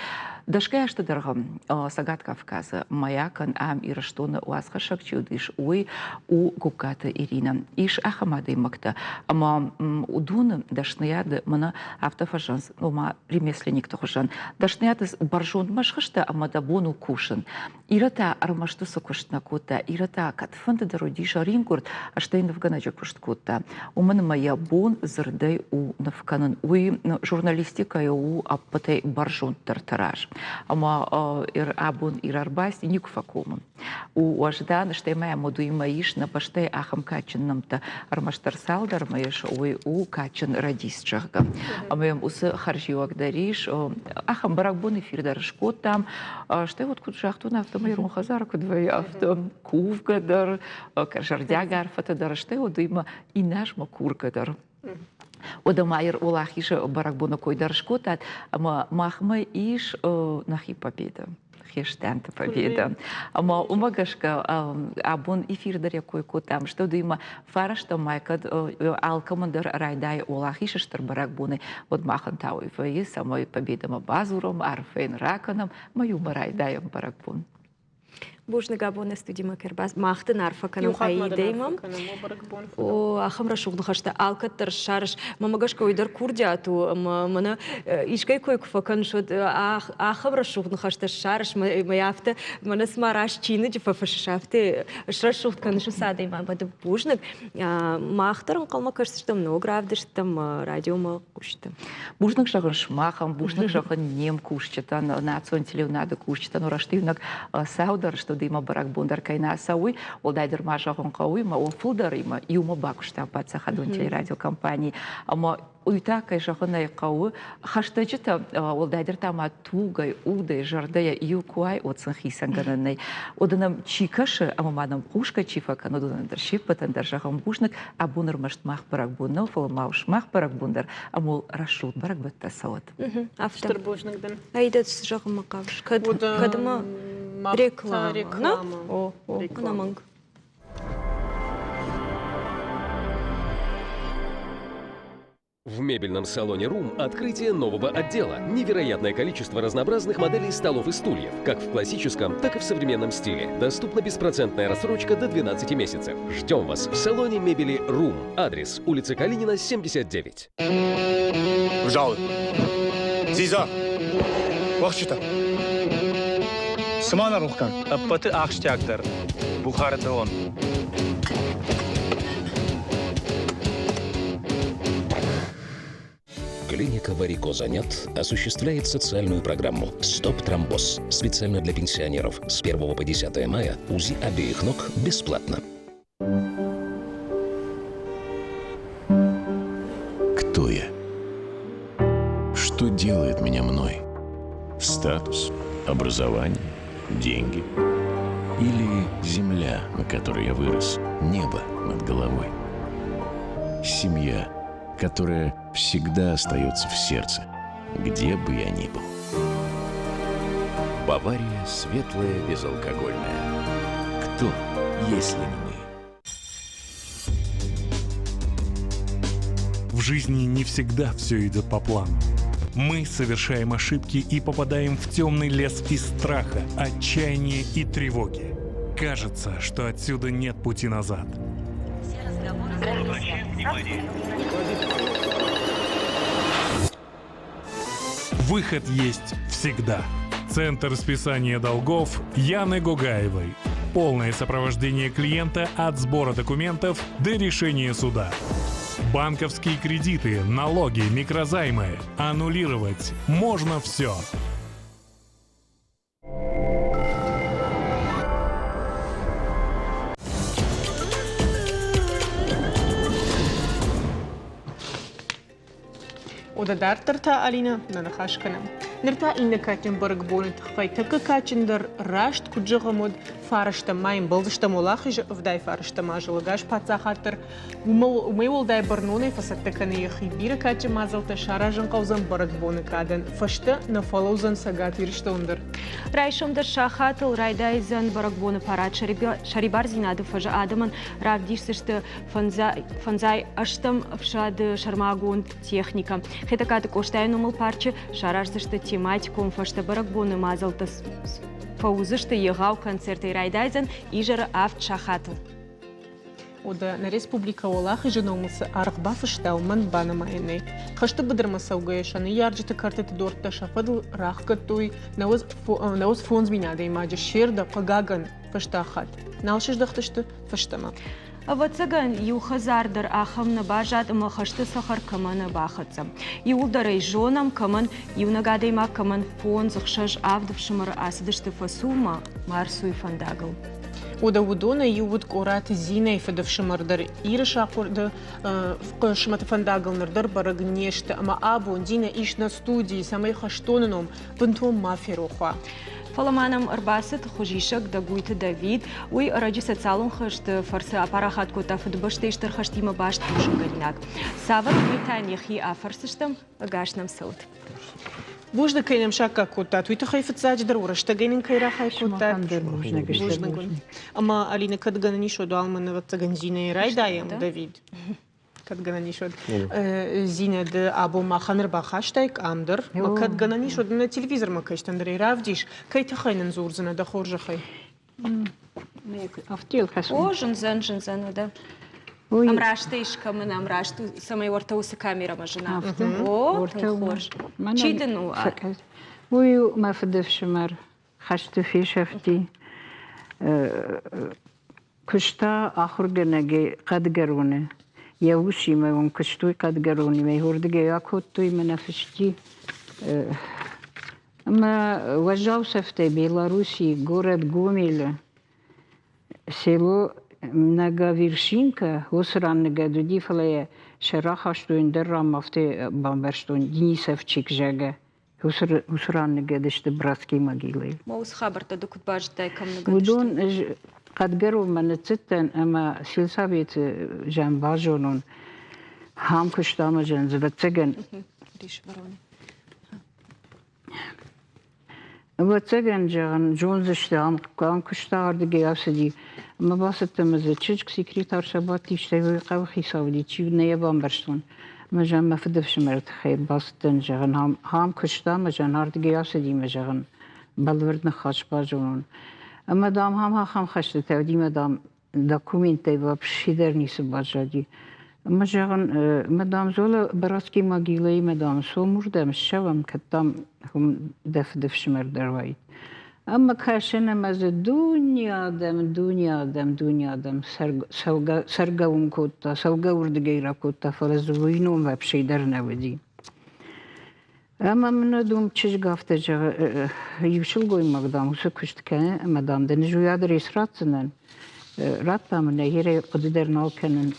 дӕсгай азты дӕргъы Цӕгат Кавказы Маякӕн ам Ирыстоны уацхӕссӕг чи уыдис, уый у Гугкаты Иринӕ. Ис ахӕм адӕймӕгтӕ, ӕмӕ уыдоны дӕсныйады мӕнӕ афтӕ фӕзӕгъынц, ома ремесленникты хуызӕн. Дӕсныйады бӕрзондмӕ схызтӕ ӕмӕ дӕ бон у кусын. Ирӕ та ӕрмӕст уыцы куыст нӕ кодта. Ирӕ та кӕдфӕнды дӕр уыдис рингуырд, стӕй нывгӕнӕджы куыст кодта. Уымӕн ӕмӕ йӕ бон дзырдӕй у ныв кӕнын. Уый журналистикӕйы у ӕппӕтӕй бӕрзонддӕрты раз. Ӕмӕ абон Ир ӕрбаци никуы фӕкомы. У уӕздан, стӕй ма йӕм уыимӕ ис нӕ бӕстӕйы ахӕм кадджын нӕмттӕ. Ӕрмӕстдӕр цалдӕрмӕ ис, уый у кадджын радист, зӕгъгӕ. Ӕмӕ йӕм уыцы хӕрзиуӕг дӕр ис. Ахӕм бӕрӕгбон эфир дӕр скодтам. Стӕй вот куыд загътон, афтӕмӕй ирон хӕдзары куыд вӕййы, афтӕ кувгӕ дӕр, зӕрдиаг арфӕтӕ дӕр, стӕй вот уыимӕ иннӕ азмӕ кургӕ дӕр. Уӕдӕ ма Уӕлахизы бӕрӕгбоны кой дӕр скодтат, ӕмӕ махмӕ ис нӕхи победа, хестӕнты победа. Ӕмӕ уымӕ гӕсгӕ абон эфир дӕр йӕ кой кодтам, стӕй уыимӕ фарӕстӕм май кӕд алкӕмӕн дӕр райдайы Уӕлахизы стыр бӕрӕгбоны, уӕд махӕн та уый вӕййы, цӕмӕй победӕмӕ бадзурӕм, арфӕ йын ракӕнӕм ӕмӕ иумӕ райдайӕм бӕрӕгбон. Бузныг абоны студимӕ кӕрбаз. Мах дын арфӕ кӕнӕм Аидӕимӕ. О, ахӕм рӕсугъд ныхӕстӕ алкӕддӕр ссарыс. Мӕмӕ гӕсгӕ уый дӕр курдиат у ӕмӕ мӕнӕ искӕй кой куы фӕкӕныс, уӕд ахӕм рӕсугъд ныхӕстӕ ссарыс, мӕ афтӕ мӕнӕ цыма раст чиныджы фӕфыссыс, афтӕ срӕсугъд кӕныс уыцы адӕймагмӕ. Ды бузныг. Мах дӕр ӕнхъӕлмӕ кӕсдзыстӕм ног равдысттӕм, радиомӕ хъусджытӕм. Бузныг зӕгъын сымахӕн, бузныг зӕгъын не мкусджытӕн, национ телеуынады кусджытӕн, рӕстиунӕг цаудӕр студимӕ бӕрӕгбон дӕр кӕй нӕ цӕуй, уӕлдайдӕр ма зӕгъын хъӕуй, ӕмӕ фылдӕримӕ иумӕ бакуыстам паддзахадон телерадиокомпани ӕмӕ уый та, кӕй зӕгъын ӕй хъӕуы, хӕстӕджытӕ, уӕлдайдӕр та ма тугӕй, удӕй, зӕрдӕйӕ иу куы уай, уӕд сын хицӕнгӕнӕн нӕй. Уӕдӕ нӕм чи кӕсы ӕмӕ ма нӕм хъусгӕ чи фӕкӕны, уыдонӕн дӕр се ппӕтӕн дӕр зӕгъӕм бузныг. Абон ӕрмӕст мах бӕрӕгбон нӕу, фӕлӕ ма сымах бӕрӕгбон дӕр ӕмӕ уыл рӕсугъд бӕрӕгбӕттӕ цӕуӕд. Афтӕ. Стыр бузныг дын. Аидӕ цы зӕгъынмӕ хъавыс? Кӕд, кӕд ӕмӕ реклама. Реклама. О, о, ӕнӕмӕнг. В мебельном салоне «Рум» открытие нового отдела. Невероятное количество разнообразных моделей столов и стульев, как в классическом, так и в современном стиле. Доступна беспроцентная рассрочка до 12 месяцев. Ждем вас в салоне мебели «Рум». Адрес: улица Калинина, 79. Взял. Зиза. Уӕхсчытӕ. Цы ма нӕ рох кӕн? Ӕппӕты ахсджиагдӕр Бухары дон. Клиника «Варикоза нет» осуществляет социальную программу «Стоп тромбоз» специально для пенсионеров. С 1 по 10 мая УЗИ обеих ног бесплатно. Кто я? Что делает меня мной? Статус, образование, деньги? Или земля, на которой я вырос, небо над головой? Семья, которая всегда остается в сердце, где бы я ни был. Бавария светлая безалкогольная. Кто, если не мы? В жизни не всегда все идет по плану. Мы совершаем ошибки и попадаем в темный лес из страха, отчаяния и тревоги. Кажется, что отсюда нет пути назад. Выход есть всегда. Центр списания долгов Яны Гугаевой. Полное сопровождение клиента от сбора документов до решения суда. Банковские кредиты, налоги, микрозаймы. Аннулировать можно все. Уӕдӕ дарддӕр та, Алинӕ, нӕ ныхас кӕнӕм. Ныр та иннӕ кадджын бӕрӕгбоны тыххӕй тӕккӕ кадджындӕр раст куыд зӕгъӕм, уӕд фарӕстӕм ма ӕмбӕлдзыстӕм Уӕлахизы ӕвдай фарӕстӕм азы ӕгас паддзахад дӕр. Уымӕй уӕлдай бӕрнонӕй фӕцӕттӕ кӕны йӕхи бирӕ кадджын мадзӕлттӕ саразын хъӕудзӕн бӕрӕгбоны кадӕн. Фӕстӕ нӕ фӕлӕудзӕн Цӕгат Ирыстон дӕр. Райсом дӕр сахатыл райдайдзӕн бӕрӕгбоны парад сӕрибардзинады фӕзы адӕмӕн равдисдзысты фӕндзай ӕстӕм ӕфсады сӕрмагонд техникӕ. Хетӕгкаты Къостайы номыл парчы сараздзысты тематикон фӕстӕ бӕрӕгбоны мадзӕлттӕ фӕуыдзысты егъау концертӕй райдайдзӕн изӕры авд сахатыл. Уӕдӕ нӕ республикӕ Уӕлахизы номыл цы аргъ бафыста, уымӕн банымайӕн нӕй. Хӕсты быдырмӕ цӕугӕйӕ сӕ ныййарджыты кӕртыты дорттӕ сӕ фӕдыл рахгӕдтой 95 мин адӕймаджы се рдӕг, хъыгагӕн, фӕстаг хатт. Нал сыздӕхтысты фӕстӕмӕ. Ӕвӕццӕгӕн, иу хӕдзар дӕр ахӕм нӕ баззад ӕмӕ хӕсты цӕхӕр кӕмӕ нӕ бахӕццӕ. Иууылдӕр ӕй зонӕм, кӕмӕн иунӕг адӕймаг, кӕмӕн фондз, ӕхсӕз, авд ӕфсымӕры ацыдысты фӕсурмӕ, Марсуйы фӕндагыл. Уӕдӕ уыдонӕй иу уыд Къораты Зинӕйы фыдыфсымӕр дӕр. Иры сахъуырды хъысмӕты фӕндагыл ныр дӕр бӕрӕг не сты ӕмӕ абон Зинӕ ис нӕ студийы, цӕмӕй хӕстоны ном бынтон ма ферох уа. Фӕлӕ ма нӕм ӕрбацыд хуызисӕг Дӕгуйты Давид. Уый ӕрӕджы социалон хызты фӕрцы апарахат кодта Фыдыбӕстӕйы Стыр хӕстимӕ баст хъусынгӕнинаг. Цавӕр уый та йын йӕхи афӕрсдзыстӕм, ӕгас нӕм цӕут. Бузныг, кӕй нӕм саккаг кодтат, уый тыххӕй фыццаджыдӕр рӕстӕгӕй нын кӕй рахай кодтат. Бузныг. Ӕмӕ Алина, кӕд гӕнӕн ис, уӕд уал мӕ ӕвӕццӕгӕн Зинӕйы райдайӕм, Давид. Кӕд гӕнӕн ис, уӕд Зинӕ, ды абон махӕн ӕрбахастай къам дӕр. Ӕмӕ кӕд гӕнӕн ис, уӕд нӕ телевизормӕ кӕстӕн дӕр ӕй равдис. Кӕй тыххӕй нын дзурдзынӕ дӕ хорзӕхӕй? О, зындзӕн, зындзӕн уӕдӕ. Ӕмрастӕй скӕмын, ӕмраст, цӕмӕй уӕртӕ уыцы камерӕмӕ зына. О, тынг хорз. Чи дын у? Уый у мӕ фыдыфсымӕр. Хӕсты фесӕфти. Куыста ахуыргӕнӕгӕй Хъӕдгӕроны. Йӕ усимӕ уым куыстой Хъӕдгӕронимӕ. Уырдыгӕй акодтой мӕнӕ фысти. Ӕмӕ уӕззау цӕфтӕй Белоруссийы горӕт Гомелы село Многовершинка уыцы ран ныгӕд уыди, фӕлӕ йӕ сӕ рахастой ӕндӕр ранмӕ, афтӕ бамбӕрстон, Денисовчик, зӕгъгӕ. Уыцы ран ныгӕд сты Братский могилӕйы. Ма уыцы хабӕрттӕ ды куыд базыдтай, кӕм ныгӕд сты? Уыдон ӕз Хъӕдгӕронмӕ ныццыдтӕн ӕмӕ сельсоветы зӕн базонон. Хам куыста ӕмӕ зӕн, ӕвӕццӕгӕн. Ӕвӕццӕгӕн, зӕгъын, зондзысты, ам ам куыста, ардыгӕй ацыди. Ӕмӕ бацыдтӕн ӕмӕ дзы чызг секретарша бадти, стӕй уый хъӕуыхицау уыди, чи нӕ йӕ бамбӕрстон. Ӕмӕ, зӕгъын, мӕ фыдыфсымӕры тыххӕй бацыдтӕн, зӕгъын, ам, ам куыста ӕмӕ, зӕгъын, ардыгӕй ацыди ӕмӕ, зӕгъын, бӕлвырд ныхас базонон. Ӕмӕ, дам, ам ахӕм хӕстытӕ уыди, ӕмӕ, дам, документтӕй вообще дӕр ницы баззади. Ӕмӕ зӕгъын, мадам Зола Братский могилӕйы мадам сом уырдӕм ссӕуӕм, кӕд дам уым дӕ фыдыфсымӕр дӕр уаид. Ӕмӕ кӕсын ӕмӕ дзы дуне адӕм, дуне адӕм, дуне адӕм цӕугӕ, цӕргӕ уым кодта, цӕугӕ уырдыгӕй ракодта, фӕлӕ дзы уый ном вообще дӕр нӕ уыди. Ӕмӕ мын уӕд уым чызг афтӕ зӕгъы, иу сылгоймаг, дам, уыцы куыст кӕны, ӕмӕ, дам, дын ӕз уый адрес ратдзынӕн. Радта мын ӕй, ӕй хъуыды дӕр нал кӕнын.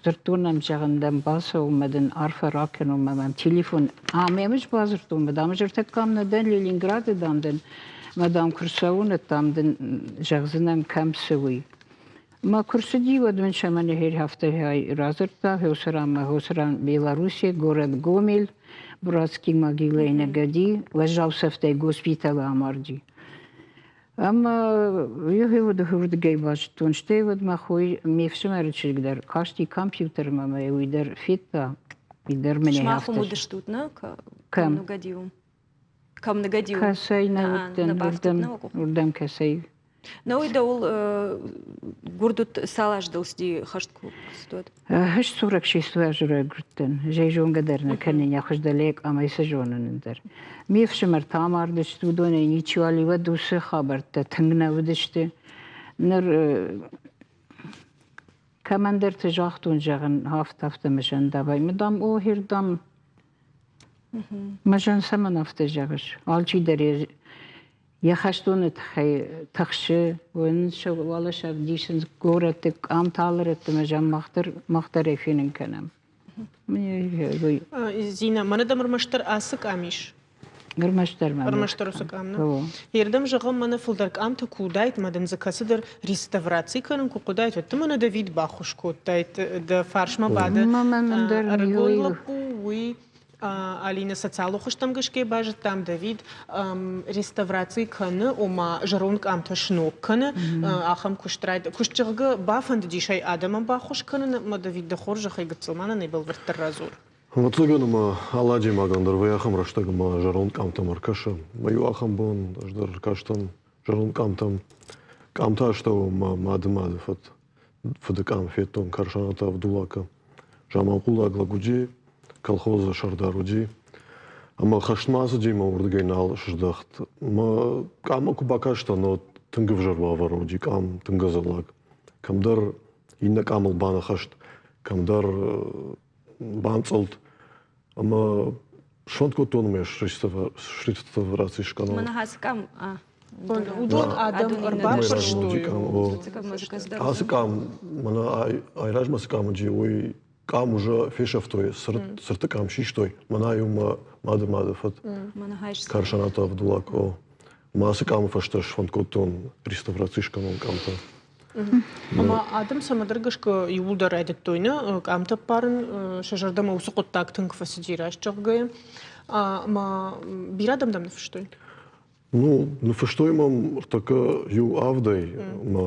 Дзырдтон ӕм, зӕгъын, дӕм бацӕуын мӕ дын арфӕ ракӕнон, мӕ мӕм телефон. Ӕмӕ ӕз бадзырдтон, мӕ дам, ӕз ӕртӕккӕ ам нӕ дӕн, Ленинграды, дам, дӕн. Мӕ, дам, куы рцӕуон, дам, дын зӕгъдзынӕн, кӕм цы, уый. Мӕ куы рцыди, уӕд мын сӕ мӕнӕ афтӕ радзырдта, Хёсыранмӕ Хёсыран Белоруссия, горӕт Гомель, Братский могилӕйы ныгӕди, уӕззау цӕфтӕй госпиталы амарди. Ӕмӕ йӕхи уырдыгӕй базыдтон. Стӕй уӕд мӕ хой, ме фсымӕры чызг дӕр касти компьютермӕ ӕмӕ уый дӕр федта, уый дӕр мӕнӕй Сымах афтӕ. уым уыдыстут, нӕ? Кӕм? Ныгӕди уым. Кӕм ныгӕди уым? Кӕцӕй нӕ уыдтӕн, уырдӕм, уырдӕм кӕцӕй. Науи дӕуыл гуырд уыд цал азы дыл цыди хӕст куы цыд, уӕд? Хӕст сурӕг шестуазы райгуырдтӕн. Зӕй зонгӕ дӕр нӕ кӕнын, йӕ хуыздӕр лӕг ӕмӕ цы зонын дӕр. Ме фсымӕртӕ амардысты, уыдонӕй ничиуал и, уӕд уыцы хабӕрттӕ тынг нӕ уыдысты. Ныр кӕмӕндӕрты загътон, зӕгъын, афтӕ-афтӕ мысӕн давай. Мадам, о, хирдам, Мӕ зын цӕмӕн афтӕ зӕгъыс? Алчидӕр йӕ хӕстоны тыххӕй тыхсы, уӕлӕ сӕ ӕвдисынц горӕтты, къамтӕ алы рӕтты мӕ зӕгъын, мах дӕр, мах дӕр ӕй фенын кӕнӕм. Зина, мӕнӕ дӕм ӕрмӕстдӕр ацы къам ис? Ӕрмӕстдӕр мӕ. Ӕрмӕстдӕр уыцы къам, нӕ? Ердӕм зӕгъӕм, мӕнӕ фылдӕр къамтӕ куы уыдаид, мӕ дын дзы кӕцыдӕр реставраци кӕнын куы хъуыдаид, уӕд ты мӕнӕ Давид баххуыс кодтаид, дӕ фарсмӕ бады ӕрыгон лӕппу, уый Алина социалон хуызтӕм гӕсгӕ базыдтам, Давид реставраци кӕны, ома зӕронд къамтӕ сног кӕны, ахӕм куыст райд куыст зӕгъгӕ бафӕндыдис ӕй адӕмӕн баххуыс кӕнын, ӕмӕ Давид дӕ хорзӕхӕй гыццыл ма нын ӕй бӕлвырддӕр радзур. Ӕвӕццӕгӕн ӕмӕ алы адӕймагӕн дӕр вӕййы ахӕм рӕстӕг ӕмӕ зӕронд къамтӕм ӕркӕсы. Мӕ иу ахӕм бон ӕз дӕр ӕркастӕн зӕронд къамтӕм. Къамты астӕу мӕ мады мады фыд, фыды къам федтон Карсанаты Авдулакы. Заманхъулаг лӕг уыди, колхозы сӕрдар уыди. Ӕмӕ хӕстмӕ ацыди ӕмӕ уырдыгӕй нал сыздӕхт. Мӕ къаммӕ куы бакастӕн, уӕд тынг ӕвзӕр уавӕры уыди къам, тынг ӕдзӕллаг. Кӕмдӕр иннӕ къамыл баныхӕст, кӕмдӕр банцъылд ӕмӕ сфӕнд кодтон ӕмӕ среставраци скӕнон. Мӕнӕ ацы къам? Уыдон адӕм ӕрбаппӕрстой. Ацы къам, мӕнӕ айразмӕ цы къам уыди, уый къам уже фесӕфтой, цырты къам систой. Мӕнӕ иу мӕ мады мады фыд Карсанаты Авдулак. О, мӕ ацы къамы фӕстӕ сфӕнд кодтон реставраци скӕнон къамтӕ. Ӕмӕ адӕм цӕмӕдӕр гӕсгӕ иууылдӕр райдыдтой нӕ къамтӕ ппарын, сӕ зӕрдӕмӕ уыцы хъуыддаг тынг фӕцыди, раст зӕгъгӕйӕ. Ӕмӕ бирӕ адӕм дӕм ныффыстой? Ну, ныффыстой мӕм ӕртӕккӕ иу авдӕй мӕ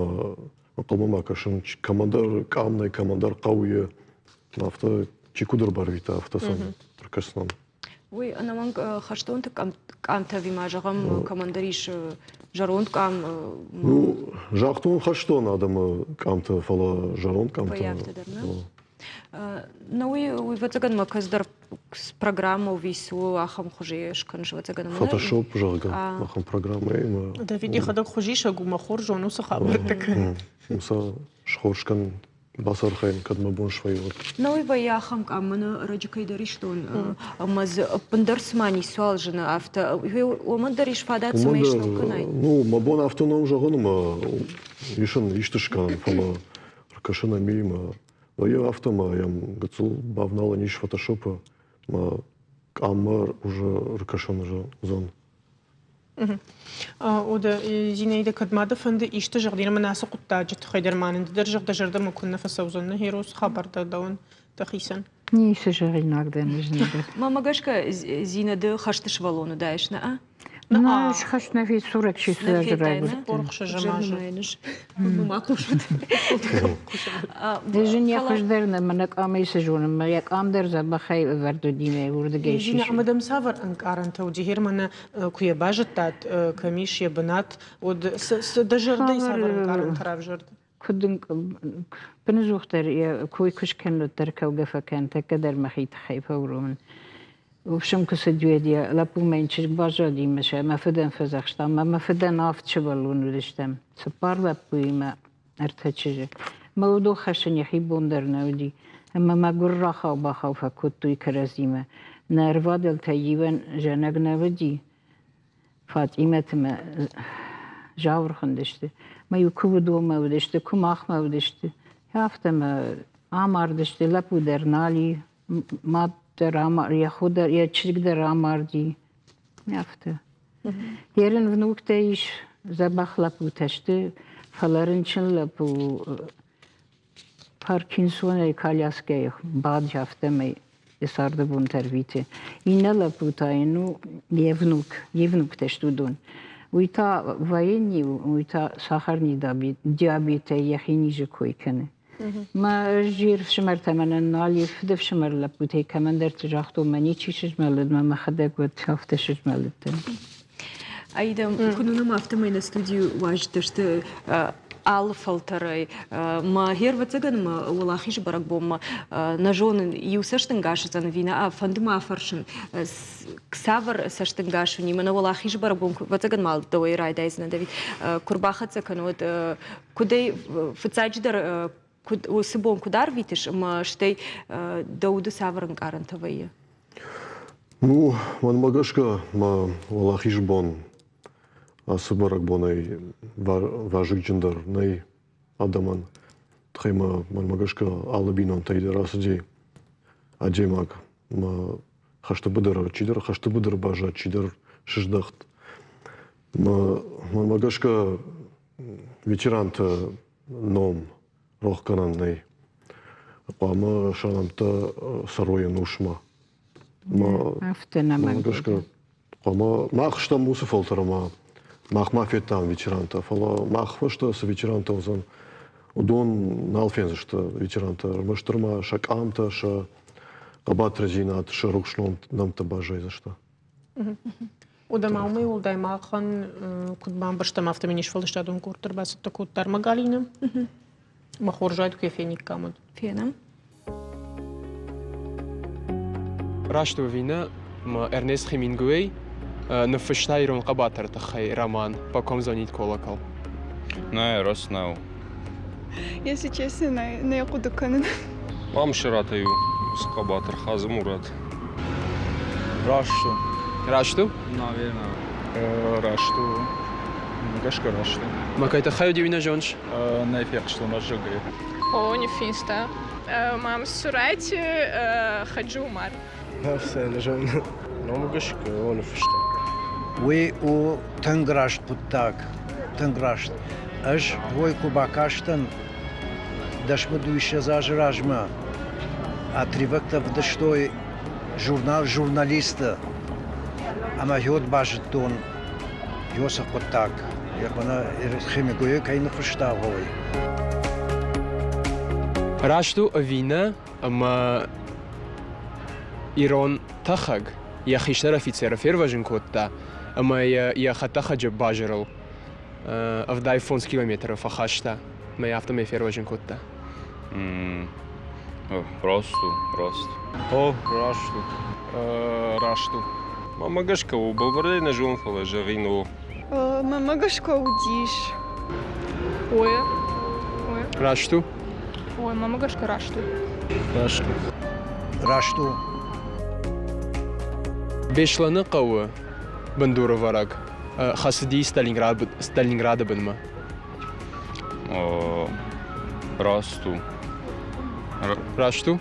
ӕнхъӕлмӕ ма кӕсын, кӕмӕндӕр къам нӕй, кӕмӕндӕр хъӕуы, афтӕ чи куыд ӕрбарвита, афтӕ сӕм ӕркӕсынӕн. Уый ӕнӕмӕнг хӕстонты къамтӕ ӕви ма зӕгъӕм, кӕмӕндӕр ис зӕронд къам? Ну, загътон хӕстон адӕмы къамтӕ, фӕлӕ зӕронд къамтӕ. Вӕййы афтӕ дӕр, нӕ? Нӕ, уый, уый ӕвӕццӕгӕн мӕ кӕцыдӕр программӕ ӕви цы у, ахӕм хуызы скӕныс, ӕвӕццӕгӕн. Фотошоп, зӕгъгӕ, ахӕм программӕимӕ. Давид йӕхӕдӕг хуызисӕг у, мӕ хорз зоны уыцы хабӕрттӕ кӕнын. Сӕ схорз кӕн, бацархайын, кӕд мӕ бон свӕййы, уӕд. Нӕ, уый вӕййы ахӕм къам, мӕнӕ ӕрӕджы кӕйдӕр истон, ӕмӕ дзы ӕппындӕр цыма ницуал зыны, афтӕ. Уымӕн дӕр ис фадат, цӕмӕй сног кӕнай. Ну, мӕ бон афтӕ нӕу зӕгъын, ӕмӕ исын исты скӕнын, фӕлӕ ӕркӕсын ӕм ӕмӕ вӕййы афтӕ ӕмӕ йӕм гыццыл бавналӕн ис фотошопы ӕмӕ къаммӕ уже ӕркӕсӕн уыдзӕн. Ода, Зинаида, кӕд ма дӕ фӕнды исты зӕгъдин ӕмӕ ацы хъуыддаджы тыххӕй дӕр ма нын ды дӕр зӕгъ, дӕ зӕрдӕмӕ куыннӕ фӕцӕудзӕн нӕ герой хабар дӕр дӕуӕн дӕхицӕн? Ницы зӕгъинаг дӕн ӕз нӕдӕр. Мӕмӕ гӕсгӕ Зина ды хӕсты сывӕллон уыдаис, нӕ? Нӕ, хӕст нӕ федсурӕг чи райгуырдтӕн. Зын йӕ хуыздӕр нӕ мӕнӕ къамӕй цы зонын, мӕ йӕ къам дӕр дзӕбӕхӕй ӕвӕрд уыди мӕ уырдыгӕй Зина, ӕмӕ дӕм цавӕр ӕнкъарӕнтӕ уыди Германы, куы йӕ базыдтат, кӕм ис йӕ бынат, уӕд дӕ зӕрдӕйы цавӕр ӕнкъарӕнтӕ равзӕрд? Куыд ын быныдзухдӕр йӕ кой куы скӕнут дӕр кӕугӕ фӕкӕн, тӕккӕ дӕр мӕхи тыххӕй фӕуромын. Ufсым куы цыд, уӕд йӕ лӕппумӕ йын чызг баззади мӕ сӕ мӕ фыдӕн фӕдзӕхста, ӕмӕ мӕ фыдӕн авд сывӕллоны уыдыстӕм, цыппар лӕппуимӕ ӕртӕ чызджы. Мӕ уыдон хӕссын йӕхи бон дӕр нӕ уыди, ӕмӕ мӕгуыр рахау-бахау фӕкодтой кӕрӕдзимӕ. Нӕ ӕрвадӕлтӕй иуӕн зӕнӕг нӕ уыди, Фатъимӕты мӕ Зауыр хуындысты. Мӕ-иу куы уыдонмӕ уыдысты, куы махмӕ уыдысты. Афтӕ мӕ амардысты, лӕппу дӕр нал и, мад дӕр амар, йӕ хо дӕр, йӕ чызг дӕр амарди. Афтӕ. Ерын внуктӕ ис, дзӕбӕх лӕппутӕ сты, фӕлӕ рынчын лӕппу Паркинсонӕй коляскӕйы бады, афтӕмӕй йӕ царды бонтӕ ӕрвиты. Иннӕ лӕппу та йын у йе внук, йе внуктӕ сты уыдон. Уый та военный у, уый та сахарный диабетӕй йӕхи низы кой кӕны. Мӕ ӕз йе фсымӕртӕ мӕнӕн нал и фыдыфсымӕр лӕппутӕй кӕмӕндӕрты загътон, мӕ ничи сызмӕлыд, мӕ мӕхӕдӕг уӕд афтӕ сызмӕлыдтӕн. Аида, куыд уынӕм, афтӕмӕй нӕ студийы уазджытӕ сты алы фӕлтӕрӕй. Мӕ ӕвӕццӕгӕн мӕ Уӕлахизы бӕрӕгбонмӕ нӕ зонын, иу цӕстӕнгас уыдзӕн ӕви нӕ, фӕнды мӕ афӕрсын, цавӕр цӕстӕнгас уын и? Мӕнӕ Уӕлахизы бӕрӕгбон, ӕвӕццӕгӕн ма дӕуӕй райдайдзынӕн, Давид, куы рбахӕццӕ кӕны, уӕд куыдӕй фыццаджыдӕр куыд уыцы бон куыд арвитыс ӕмӕ стӕй дӕ уды цавӕр ӕнкъарӕнтӕ вӕййы? Ну, мӕнмӕ гӕсгӕ, мӕ уӕлахизы бон ацы бӕрӕгбонӕй вазыгджындӕр нӕй адӕмӕн. Тыххӕй мӕ мӕнмӕ гӕсгӕ алы бинонтӕй дӕр ацыди адӕймаг. Мӕ хӕсты быдыры чидӕр хӕсты быдыры баззад, чидӕр сыздӕхт. Мӕ мӕнмӕ гӕсгӕ ветеранты ном рох кӕнӕн нӕй. Хъуамӕ сӕ нӕмттӕ цӕрой ӕнусмӕ. Афтӕ нӕмӕ гӕсгӕ хъуамӕ мах стӕм уыцы фӕлтӕр ӕмӕ мах ма федтам ветерантӕ, фӕлӕ мах фӕстӕ цы ветерантӕ уыдзӕн, уыдон нал фендзысты ветерантӕ, ӕрмӕстдӕр ма сӕ къамтӕ, сӕ хъӕбатырдзинад, сӕ рухс нӕмттӕ баззайдзысты. Уӕдӕ ма уымӕй уӕлдай махӕн куыд бамбӕрстам, афтӕмӕй не сфӕлдыстадон къорд дӕр бацӕттӕ кодта Галина. Мӕ хорз уайд, куы йӕ фениккам уӕд. Фенӕм. Раст у ӕви нӕ, ӕмӕ Эрнест Хемингуэй ныффыста ирон хъӕбатыры тыххӕй роман «По ком звонит колокол». Нӕ, раст нӕу. Если честно, нӕ хъуыды кӕнын. Мамсыратӕй у уыцы хъӕбатыр Хадзымурат. Раст у. Раст у? Наверное. Раст у. Гӕсгӕ раст у. Ма кӕй тыххӕй уыди, уый нӕ зоныс? Нӕ фехъуыстон раззагӕй. О, не финста. Мамсурати Хаджи Умар. Нӕ зонын. Номы гӕсгӕ о ныффыста. Уый у тынг раст хъуыддаг, тынг раст. Ӕз уой куы бакастӕн дӕсмы дыууиссӕдз азы размӕ, отрывоктӕ вдыстой журнал «Журналисты», ӕмӕ йод базыдтон Йосы хъуыддаг, мӕнӕ Хемингуэй кӕй ныффыста, уой. Раст у ӕви нӕ, ӕмӕ ирон тӕхӕг йӕ хистӕр офицеры фервӕзын кодта ӕмӕ йӕ йӕ хӕдтӕхӕджы базырыл 75 километры фӕхаста ӕмӕ йӕ афтӕмӕй фервӕзын кодта. Раст у, раст. О, раст у. Раст у. Мӕнмӕ гӕсгӕ у, бӕлвырдӕй нӕ зонын, фӕлӕ зӕгъин о. Мӕнмӕ гӕсгӕ уыдис. Ой. Ой. Раст у? Ой, мӕнмӕ гӕсгӕ раст у. Раст у. Раст у. Беслӕны хъӕуы бындурӕвӕрӕг хӕцыди Сталинграды бынмӕ. Раст у. Раст у?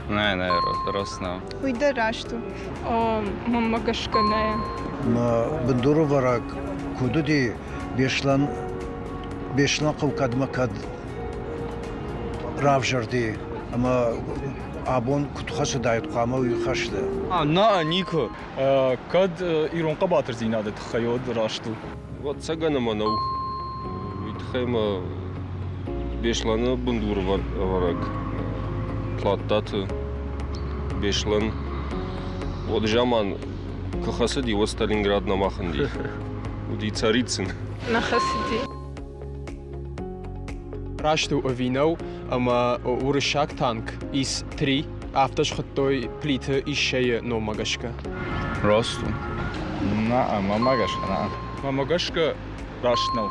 Нӕ, нӕ, раст нӕу. Уый дӕр раст у. Мӕнмӕ гӕсгӕ нӕ. Мӕ бындурӕвӕрӕг куыд уыди, Беслӕн, Беслӕнхъӕу кӕдмӕ кӕд равзӕрди ӕмӕ абон куыд хӕцыдаид хъуамӕ уый хӕсты? Нӕ, никуы. Кӕд ирон хъӕбатырдзинады тыххӕй, уӕд раст у. Ӕвӕццӕгӕн ӕмӕ нӕу. Уый тыххӕй ма Беслӕны бындурӕвӕрӕг Тлаттаты Беслӕн уӕд заман куы хӕцыди, уӕд Сталинград нӕма хуынди. Уыди Царицын. Нӕ хӕцыди. Раст у ӕви нӕу, ӕмӕ уырыссаг танк ИС-3 афтӕ схуыдтой Плиты Иссӕйы номмӕ гӕсгӕ. Раст у. Нӕ, мӕнмӕ гӕсгӕ нӕ. Мӕнмӕ гӕсгӕ раст нӕу.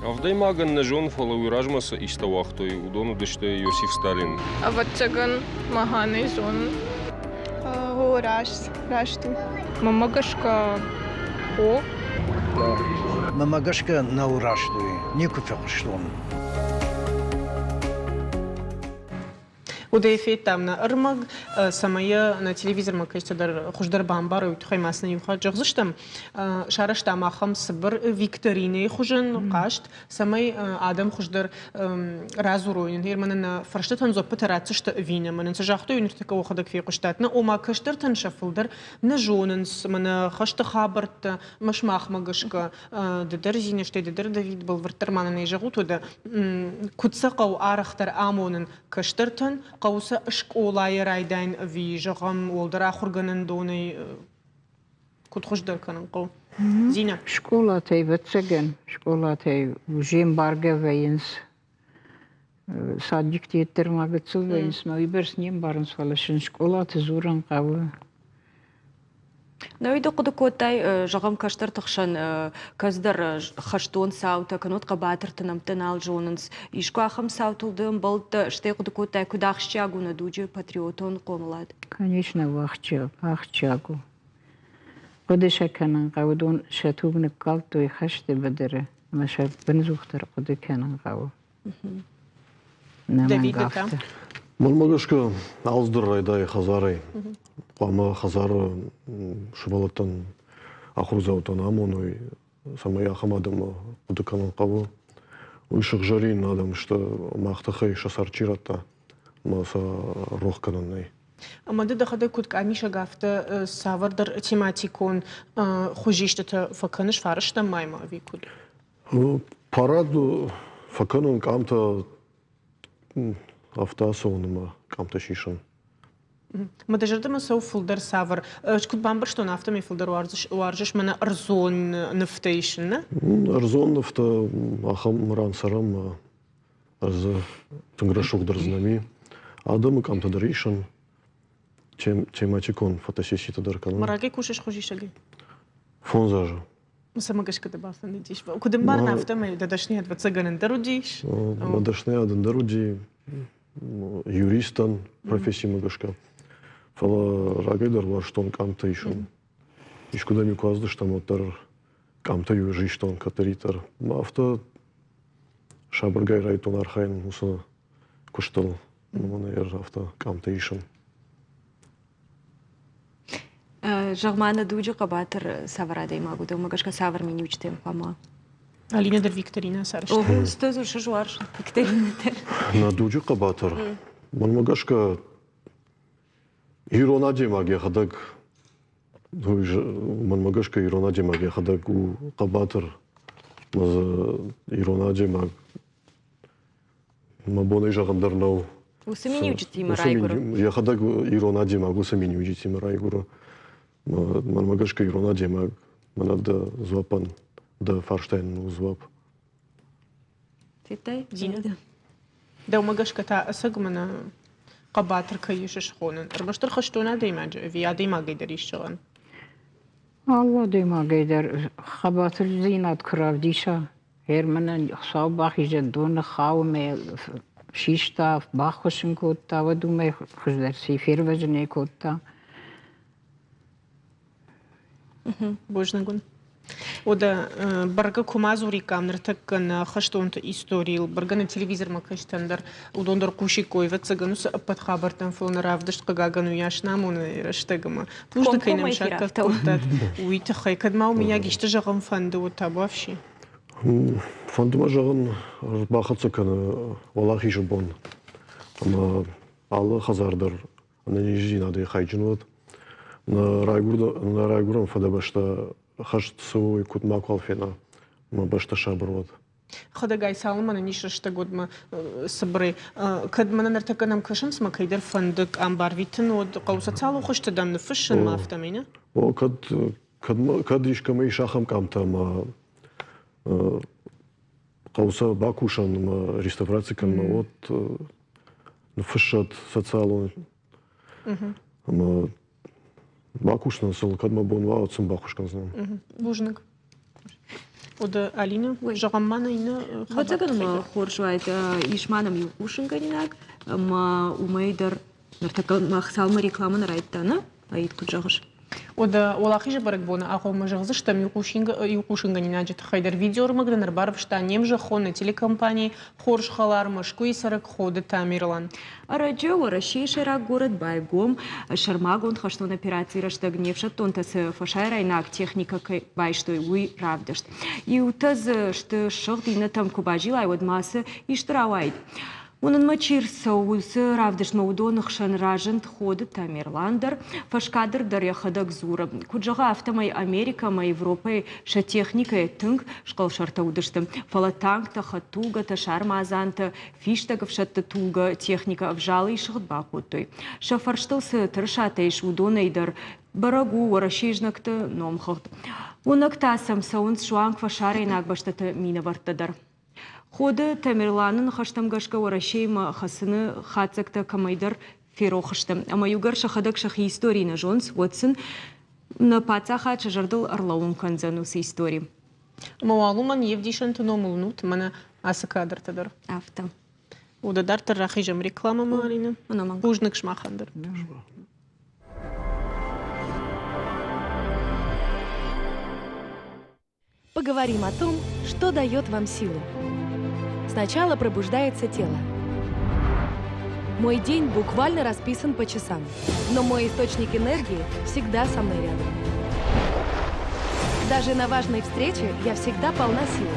Ӕвдӕймагӕн нӕ зонын, фӕлӕ уый размӕ цы истӕ уагътой, уыдон уыдысты Иосиф Сталин. Ӕвӕццӕгӕн, махӕн зонын. О, раст, раст у. Мӕнмӕ гӕсгӕ, о. Мӕнмӕ гӕсгӕ нӕу раст уый. Никуы фехъуыстон. Уыдӕй федтам нӕ ӕрмӕг, цӕмӕй йӕ нӕ телевизормӕ кӕсджытӕ дӕр хуыздӕр бамбарой, уый тыххӕй ма сын иу хатт зӕгъдзыстӕм. Сарӕзтам ахӕм цыбыр викторинӕйы хуызӕн хъазт, цӕмӕй адӕм хуыздӕр радзурой. Ныр мӕнӕ нӕ фӕрстытӕн дзуӕппытӕ ратдзысты ӕви нӕ. Мӕнӕн цы загътой, ныртӕккӕ уӕхӕдӕг фехъуыстат. Нӕ, ома кӕстӕртӕн сӕ фылдӕр нӕ зонынц, мӕнӕ хӕсты хабӕрттӕ, мӕ сымахмӕ гӕсгӕ ды дӕр Зинӕ, стӕй ды дӕр Давид, бӕлвырддӕр ма нын ӕй зӕгъут, уӕдӕ куыд сӕ хъӕуы арӕхдӕр амонын кӕстӕртӕн, хъӕуы сӕ скъолайӕ райдайын ӕви, зӕгъӕм, уӕлдӕр ахуыргӕнӕндонӕй куыд хуыздӕр кӕнын хъӕуы? Зинӕ. Скъолатӕй, ӕвӕццӕгӕн, скъолатӕй уже ӕмбаргӕ вӕййынц. Садикты йеддӕр ма гыццыл вӕййынц, мӕ уыйбӕрц не мбарынц, фӕлӕ сын скъолаты дзурын хъӕуы. Науи ды хъуыды кодтай, зӕгъӕм, кӕстӕрты хсӕн кӕцыдӕр хӕстон цаутӕ, кӕннод хъӕбатырты нӕмттӕ нал зонынц. Искуы ахӕм цаутыл ды ӕмбӕлдтӕ, стӕй хъуыды кодтай, куыд ахсджиаг у нӕ дуджы патриотон хъомылад? Конечно, у ахсджиаг, ахсджиаг у. Хъуыды сӕ кӕнын хъӕуы, уыдон сӕ туг ныккалдтой хӕсты быдыры ӕмӕ сӕ бындзухдӕр хъуыды кӕнын хъӕуы. Давиды та? Мӕнмӕ гӕсгӕ, алцыдӕр райдайы хӕдзарӕй. Хъуамӕ хӕдзары сывӕллӕттӕн, ахуырдзаутӕн амоной, цӕмӕй ахӕм адӕмы хъуыды кӕнын хъӕуы. Уый сыгъзӕрин адӕм сты, мах тыххӕй сӕ цард чи радта, ӕмӕ сӕ рох кӕнӕн нӕй. Ӕмӕ ды дӕхӕдӕг куыд къамисӕг, афтӕ цавӕрдӕр тематикон хуызистытӕ фӕкӕныс фарстӕм мӕймӕ ӕви куыд? Парад фӕкӕнын къамтӕ афтӕ ацӕуын ӕмӕ къамтӕ сисын. Мӕ дӕ зӕрдӕмӕ цӕуы фылдӕр цавӕр? Ӕз куыд бамбӕрстон, афтӕмӕй фылдӕр уарзыс мӕнӕ ӕрдзон нывтӕ исын, нӕ? Ӕрдзон нывтӕ ахӕм ран цӕрӕм, ӕрдзы тынг рӕсугъд ӕрдз нӕм и. Адӕмы къамтӕ дӕр исын, тематикон фотосесситӕ дӕр кӕнын. Рагӕй кусыс хуызисӕгӕй? Фондз азы. Цӕмӕ гӕсгӕ дӕ бафӕндыдис? Куыд ӕмбарын, афтӕмӕй дӕ дӕсныйад ӕвӕццӕгӕн ӕндӕр уыдис? Мӕ дӕсныйад ӕндӕр уыди юристӕн профессимӕ гӕсгӕ. Фӕлӕ рагӕй дӕр уарзтон къамтӕ исын. Искуыдӕм-иу куы ацыдыстӕм, уӕддӕр Къамтӕ-иу ӕз истон кӕддӕриддӕр. Афтӕ сабыргай райдыдтон архайын уыцы куыстыл. Мӕнӕ афтӕ къамтӕ исын. Зӕгъ-ма, нӕ дуджы хъӕбатыр цавӕр адӕймаг уыд, уымӕ гӕсгӕ цавӕр миниуджытӕм хъуамӕ? Алина дӕр викторина сарӕзта. Ого, сты уарзт викторинӕтӕ. Нӕ дуджы хъӕбатыр. Мӕнмӕ гӕсгӕ, ирон адӕймаг йӕхӕдӕг, мӕнмӕ гӕсгӕ, ирон адӕймаг йӕхӕдӕг у хъӕбатыр. Ирон адӕймаг Мӕ бон ӕй зӕгъын дӕр нӕу. Уыцы миниуджытимӕ райгуыры? Йӕхӕдӕг ирон адӕймаг уыцы миниуджытимӕ райгуыры. Мӕнмӕ гӕсгӕ ирон адӕймаг мӕнӕ дӕ дзуаппӕн, дӕ фарстайӕн у дзуапп. Федтай? Зинаида? Дӕумӕ гӕсгӕ та ӕцӕг мӕнӕ хъӕбатыр кӕй ис схонын? Ӕрмӕстдӕр хӕстон адӕймаджы ӕви адӕймагӕй дӕр ис зӕгъӕн? Алы адӕймагӕй дӕр хъӕбатырдзинад куы равдиса, Германӕн Хуыцау бахизӕд доны хауы систа, баххуыс ын кодта, уӕд уымӕй хуыздӕр ци фервӕзын ӕй кодта. Бузныг уын. Уӕдӕ бӕргӕ куы ма дзуриккам ныртӕккӕ нӕ хӕстонты историйыл, бӕргӕ нӕ телевизормӕ кӕсджытӕн дӕр уыдон дӕр хъусиккой, ӕвӕццӕгӕн, уыцы ӕппӕт хабӕрттӕн, фӕлӕ нӕ равдыст, хъыгагӕн, уыйас нӕ амоны рӕстӕг ӕмӕ бузныг, кӕй нӕм саккаг кодтат, уый тыххӕй. Кӕд ма мыййаг исты зӕгъын фӕнды, уӕд табуафси. Фӕнды мӕ зӕгъын, бахӕццӕ кӕны Уӕлахизы бон ӕмӕ алы хӕдзар дӕр ӕнӕниздзинадӕй хайджын уӕд. Нӕ райгуырӕн фыдыбӕстӕ хӕст цӕуы, куыд макуал фена, мӕ бӕстӕ сабыр уӕд. Хӕдӕгай, цалынмӕ нын ис рӕстӕг, уӕдмӕ цыбырӕй. Кӕд мӕнӕ ныртӕккӕ нӕм кӕсынц, мӕ кӕйдӕр фӕнды къам барвитын, уӕд хъӕуы социалон хызты дӕм ныффыссын, ма афтӕмӕй, нӕ? О, кӕд кӕд искӕмӕ ис ахӕм къамтӕ ӕмӕ хъӕуы сӕ бакусӕн ӕмӕ реставраци кӕнынмӕ, уӕд ныффыссӕд социалон ӕмӕ бакусынӕн сыл кӕд мӕ бон уа, уӕд сын баххуыс кӕндзынӕн. Бузныг. Уӕдӕ Алина, зӕгъӕм ма нӕ иннӕ Ӕвӕццӕгӕн ма хорз уаид, ис ма нӕм иу хъусынгӕнинаг, ӕмӕ уымӕй дӕр ныртӕккӕ мах цалынмӕ рекламӕ нӕ райдыдта, нӕ? Аид куыд зӕгъыс? Уӕдӕ Уӕлахизы бӕрӕгбоны агъоммӕ зӕгъдзыстӕм иу хъусынгӕнинаджы тыххӕй дӕр. Видеоӕрмӕг нын ӕрбарвыста не мзӕххон, нӕ телекомпани «Хорз хӕлар» Мӕскуыйы цӕрӕг Ходы Тамерлан. Ӕрӕджы Уӕрӕсейы сӕйраг горӕт байгом. Сӕрмагонд хӕстон операцийы рӕстӕг не фсӕддонтӕ цы фӕсарӕйнаг техникӕ кӕй байстой, уый равдыст. Иутӕ дзы сты сыгъд, иннӕтӕм куы базилай, уӕд ма цы исты рауаид. Уынынмӕ чи рцӕуы, уыцы равдыстмӕ уыдоны хсӕн разынд Ходы Тамерлан дӕр. Фӕскадр дӕр йӕхӕдӕг дзуры. Куыд зӕгъы, афтӕмӕй Америкӕ ӕмӕ Европӕйы сӕ техникӕйы тынг схъӕлсӕртӕ уыдысты. Фӕлӕ танктӕ, хӕдтулгӕтӕ, сармадзантӕ, фистӕг ӕфсӕдты тулгӕ техникӕ ӕвзалыйы сыгъд бакодтой. Сӕ фӕрстыл цы тырысатӕ ис, уыдонӕй дӕр бӕрӕг у Уӕрӕсейы знӕгты номхыгъд. Уынӕг та сӕм цӕуынц суанг фӕсарӕйнаг бӕстӕты минӕвӕрттӕ дӕр. Ходы Тамерланы ныхӕстӕм гӕсгӕ Уӕрӕсеимӕ хӕцыны хатдзӕгтӕ кӕмӕйдӕр ферох сты. Ӕмӕ иугӕр сӕхӕдӕг сӕхи истори нӕ зонынц, уӕд сын нӕ паддзахад сӕ зӕрдыл ӕрлӕууын кӕндзӕн уыцы истори. Ӕмӕ уал уымӕн йе вдисӕнты номыл уынут мӕнӕ ацы кадртӕ дӕр. Афтӕ. Уӕдӕ дарддӕр рахизӕм рекламӕмӕ, Алина. Бузныг сымахӕн дӕр. Поговорим о том, что дает вам силу. Сначала пробуждается тело. Мой день буквально расписан по часам, но мой источник энергии всегда со мной рядом. Даже на важной встрече я всегда полна сил.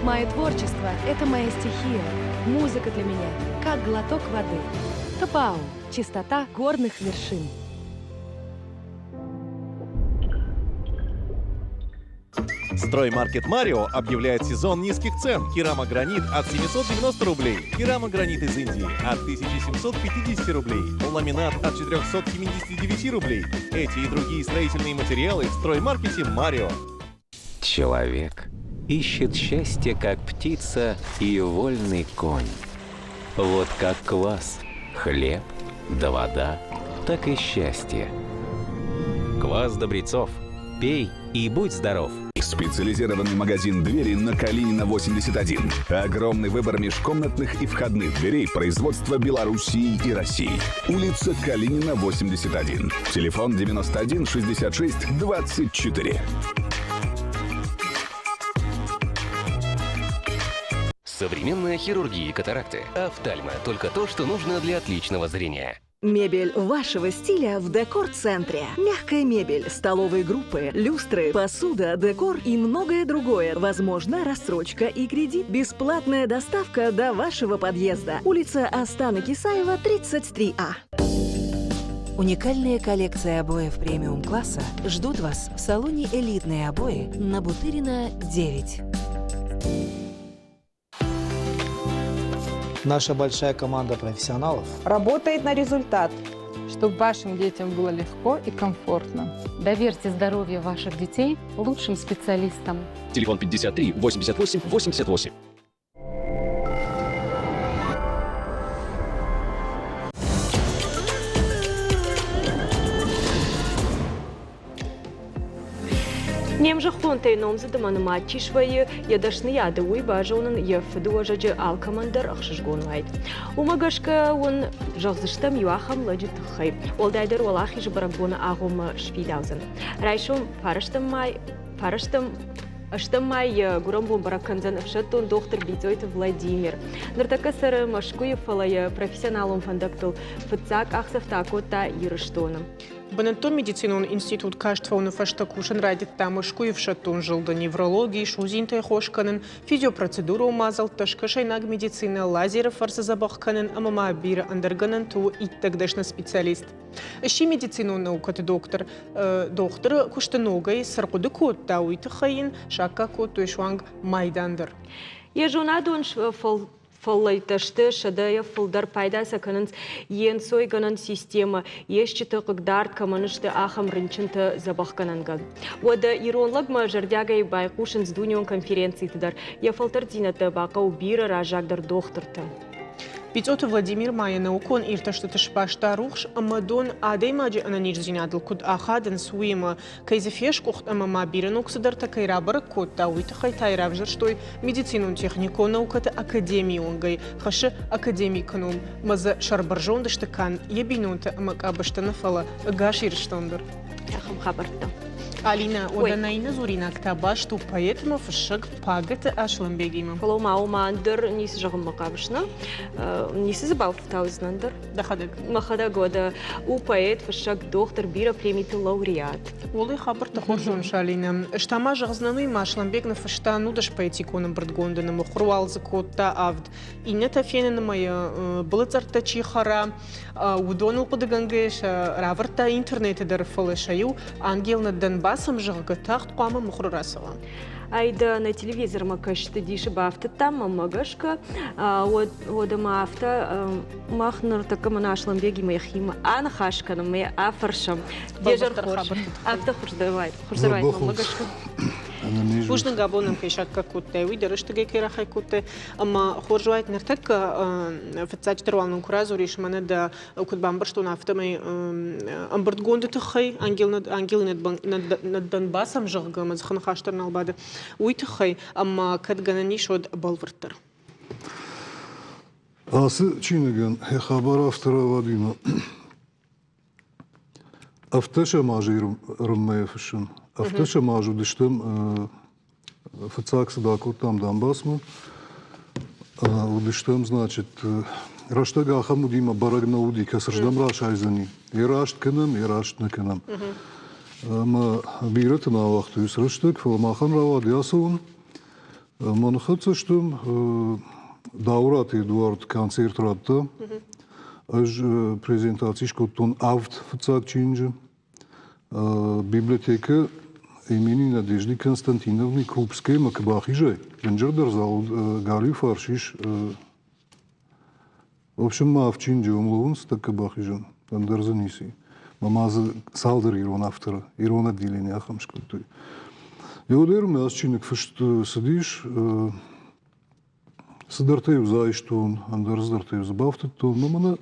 Мое творчество – это моя стихия. Музыка для меня – как глоток воды. Топау – чистота горных вершин. Строймаркет Марио объявляет сезон низких цен. Керамогранит от 790 рублей. Керамогранит из Индии от 1750 рублей. Ламинат от 479 рублей. Эти и другие строительные материалы в строймаркете Марио. Человек ищет счастье, как птица и вольный конь. Вот как квас, хлеб да вода, так и счастье. Квас Добрецов. Пей и будь здоров. Специализированный магазин «Двери» на Калинина, 81. Огромный выбор межкомнатных и входных дверей производства Белоруссии и России. Улица Калинина, 81. Телефон 91 66 24. Современная хирургия катаракты. Офтальма. Только то, что нужно для отличного зрения. Мебель вашего стиля в Декор-центре. Мягкая мебель, столовые группы, люстры, посуда, декор и многое другое. Возможно, рассрочка и кредит. Бесплатная доставка до вашего подъезда. Улица Астана Кисаева, 33А. Уникальная коллекция обоев премиум-класса ждут вас в салоне «Элитные обои» на Бутырина, 9. Наша большая команда профессионалов работает на результат, чтобы вашим детям было легко и комфортно. Доверьте здоровье ваших детей лучшим специалистам. Телефон 53 88 88. Не мзӕххонтӕй номдзыд ӕмӕ нымад чи свӕййы, йӕ дӕсныйады уый базонын йӕ фыдыуӕзӕджы алкӕмӕн дӕр ӕхсызгон уаид. Уымӕ гӕсгӕ уын зӕгъдзыстӕм иу ахӕм лӕджы тыххӕй. Уӕлдайдӕр Уӕлахизы бӕрӕгбоны агъоммӕ сфидаудзӕн. Райсом фарӕстӕм май фарӕстӕм Ӕстӕм май йӕ гуырӕнбон бӕрӕг кӕндзӕн ӕфсӕддон дохтыр Бицойты Владимир. Ныртӕккӕ цӕры Мӕскуыйы, фӕлӕ йӕ профессионалон фӕндӕгтыл фыццаг къахдзӕфтӕ акодта Ирыстоны. Бынӕттон медицинон институт каст фӕуыны фӕстӕ кусын райдыдта Мӕскуыйы ӕфсӕддон зылды неврологи, судзинтӕй хос кӕнын, физиопроцедурон мадзӕлттӕ, скӕсӕйнаг медицинӕ, лазеры фӕрцы дзӕбӕх кӕнын ӕмӕ ма бирӕ ӕндӕр гӕнӕнты у иттӕг дӕсны специалист. Сси медицинон наукӕты доктор. Дохтыры куысты ногӕй цы рхъуыды кодта, уый тыххӕй йын саккаг кодтой суанг майдан дӕр. Йӕ зонадон фӕллӕйттӕ сты сӕдӕйӕ фылдӕр, пайда сӕ кӕнынц йе нцойгӕнӕн системӕ, йе стджыты хъыгдард кӕмӕн сты, ахӕм рынчынтӕ дзӕбӕхгӕнӕнгӕ. Уӕдӕ ирон лӕгмӕ зӕрдиагӕй байхъусынц дунеон конференциты дӕр. Йӕ фӕлтӕрддзинӕдтӕ бахъӕуы бирӕ раззагдӕр дохтырты. Бицъоты Владимир ма йӕ наукон иртӕстыты сбаста рухс ӕмӕ дон адӕймаджы ӕнӕниздзинадыл куыд ахадынц, уыимӕ. Кӕй дзы фесгуыхт ӕмӕ ма бирӕ ног цыдӕртӕ кӕй рабӕрӕг кодта, уый тыххӕй та йӕ равзӕрстой медицинон-техникон наукӕты академийы онгӕй, хӕссы академикы ном, ӕмӕ дзы сӕрбӕрзонд сты канд йӕ бинонтӕ ӕмӕ къабӕзтӕ нӕ, фӕлӕ ӕгас Ирыстон дӕр. Ахӕм хабӕрттӕ. Алинӕ, уӕдӕ нӕ иннӕ дзуринаг та баст у поэтмӕ, фыссӕг Пагӕты Аслӕнбегимӕ. Фӕлӕ ма уымӕ ӕндӕр ницы зӕгъынмӕ хъавыс, нӕ? Ницы дзы бафтаудзынӕн дӕр? Дӕхӕдӕг. Мӕхӕдӕг уӕдӕ у поэт, фыссӕг, дохтыр, бирӕ премиты лауреат. Уолый хабӕрттӕ хорз зоныс, Алинӕ. Ӕз та ма зӕгъдзынӕн уый, ма Аслӕнбег ныффыста нудӕс поэтикон ӕмбырдгонды нымыхуыр уал дзы кодта авд. Иннӕтӕ феныны ӕмӕ йӕ былыцъӕрттӕ чи хӕра, уыдоныл хъуыдыгӕнгӕйӕ сӕ равӕрдта интернеты дӕр, фӕлӕ сӕ иу Ангел над Донбассом, зӕгъгӕ, тагъд хъуамӕ мыхуыры рацӕуа. Ай дӕ нӕ телевизормӕ кӕсты дисы бафтыдтам, мӕнмӕ гӕсгӕ, уӕдӕ ма афтӕ мах ныртӕккӕ мӕнӕ Аслӕнбегимӕ йӕхимӕ аныхас кӕнӕм, мӕ афӕрсӕм. Де зӕр хорз. Афтӕ хуыздӕр уайд, хуыздӕр уайд мӕнмӕ гӕсгӕ. Бузныг абон нӕм кӕй саккаг кодтай, уый дӕ рӕстӕгӕй кӕй рахай кодтай. Ӕмӕ хорз уайд ныртӕккӕ фыццаджыдӕр уал нын куы радзурис, мӕнӕ дӕ куыд бамбӕрстон, афтӕмӕй ӕмбырдгонды тыххӕй Ангелы над Донбассом, зӕгъгӕ, мӕ дзыхы ныхас дӕр нал бады, уый тыххӕй, ӕмӕ кӕд гӕнӕн ис, уӕд бӕлвырддӕр. Ацы чиныгӕн йӕ хабар афтӕ рауадимӕ. Ӕвддӕсӕм азы Рыммӕ фыссын. Ӕвддӕсӕм аз уыдыстӕм фыццаг цыд акодтам Донбассмӕ. Уыдыстӕм, значит, рӕстӕг ахӕм уыди, мӕ бӕрӕг нӕ уыди, кӕцырдӕм расайдзӕни. Йе раст кӕнӕм, йе раст нӕ кӕнӕм. Ӕмӕ бирӕты нӕ ауагътой уыцы рӕстӕг, фӕлӕ махӕн рауади ацӕуын. Ӕмӕ ныххӕццӕ стӕм Дауыраты Эдуард концерт радта. Ӕз презентаци скодтон авд фыццаг чиныджы. Библиотекӕ имени Надежды Константиновны Крупскаяймӕ куы бахизай, дынджырдӕр зал галиу фарс ис. В общем, ма авд чиныджы уым лӕууынц, тӕккӕ бахизӕн, ӕндӕр дзы ницы и. Мӕ ма дзы цалдӕр ирон авторы, ирон отделение ахӕм скодтой. Еудӕр мӕ ацы чиныг фыст цыдис, Цыдӕртӕ-иу дзы айстон, ӕндӕр цыдӕртӕ-иу дзы бафтыдтон. Но мӕнӕ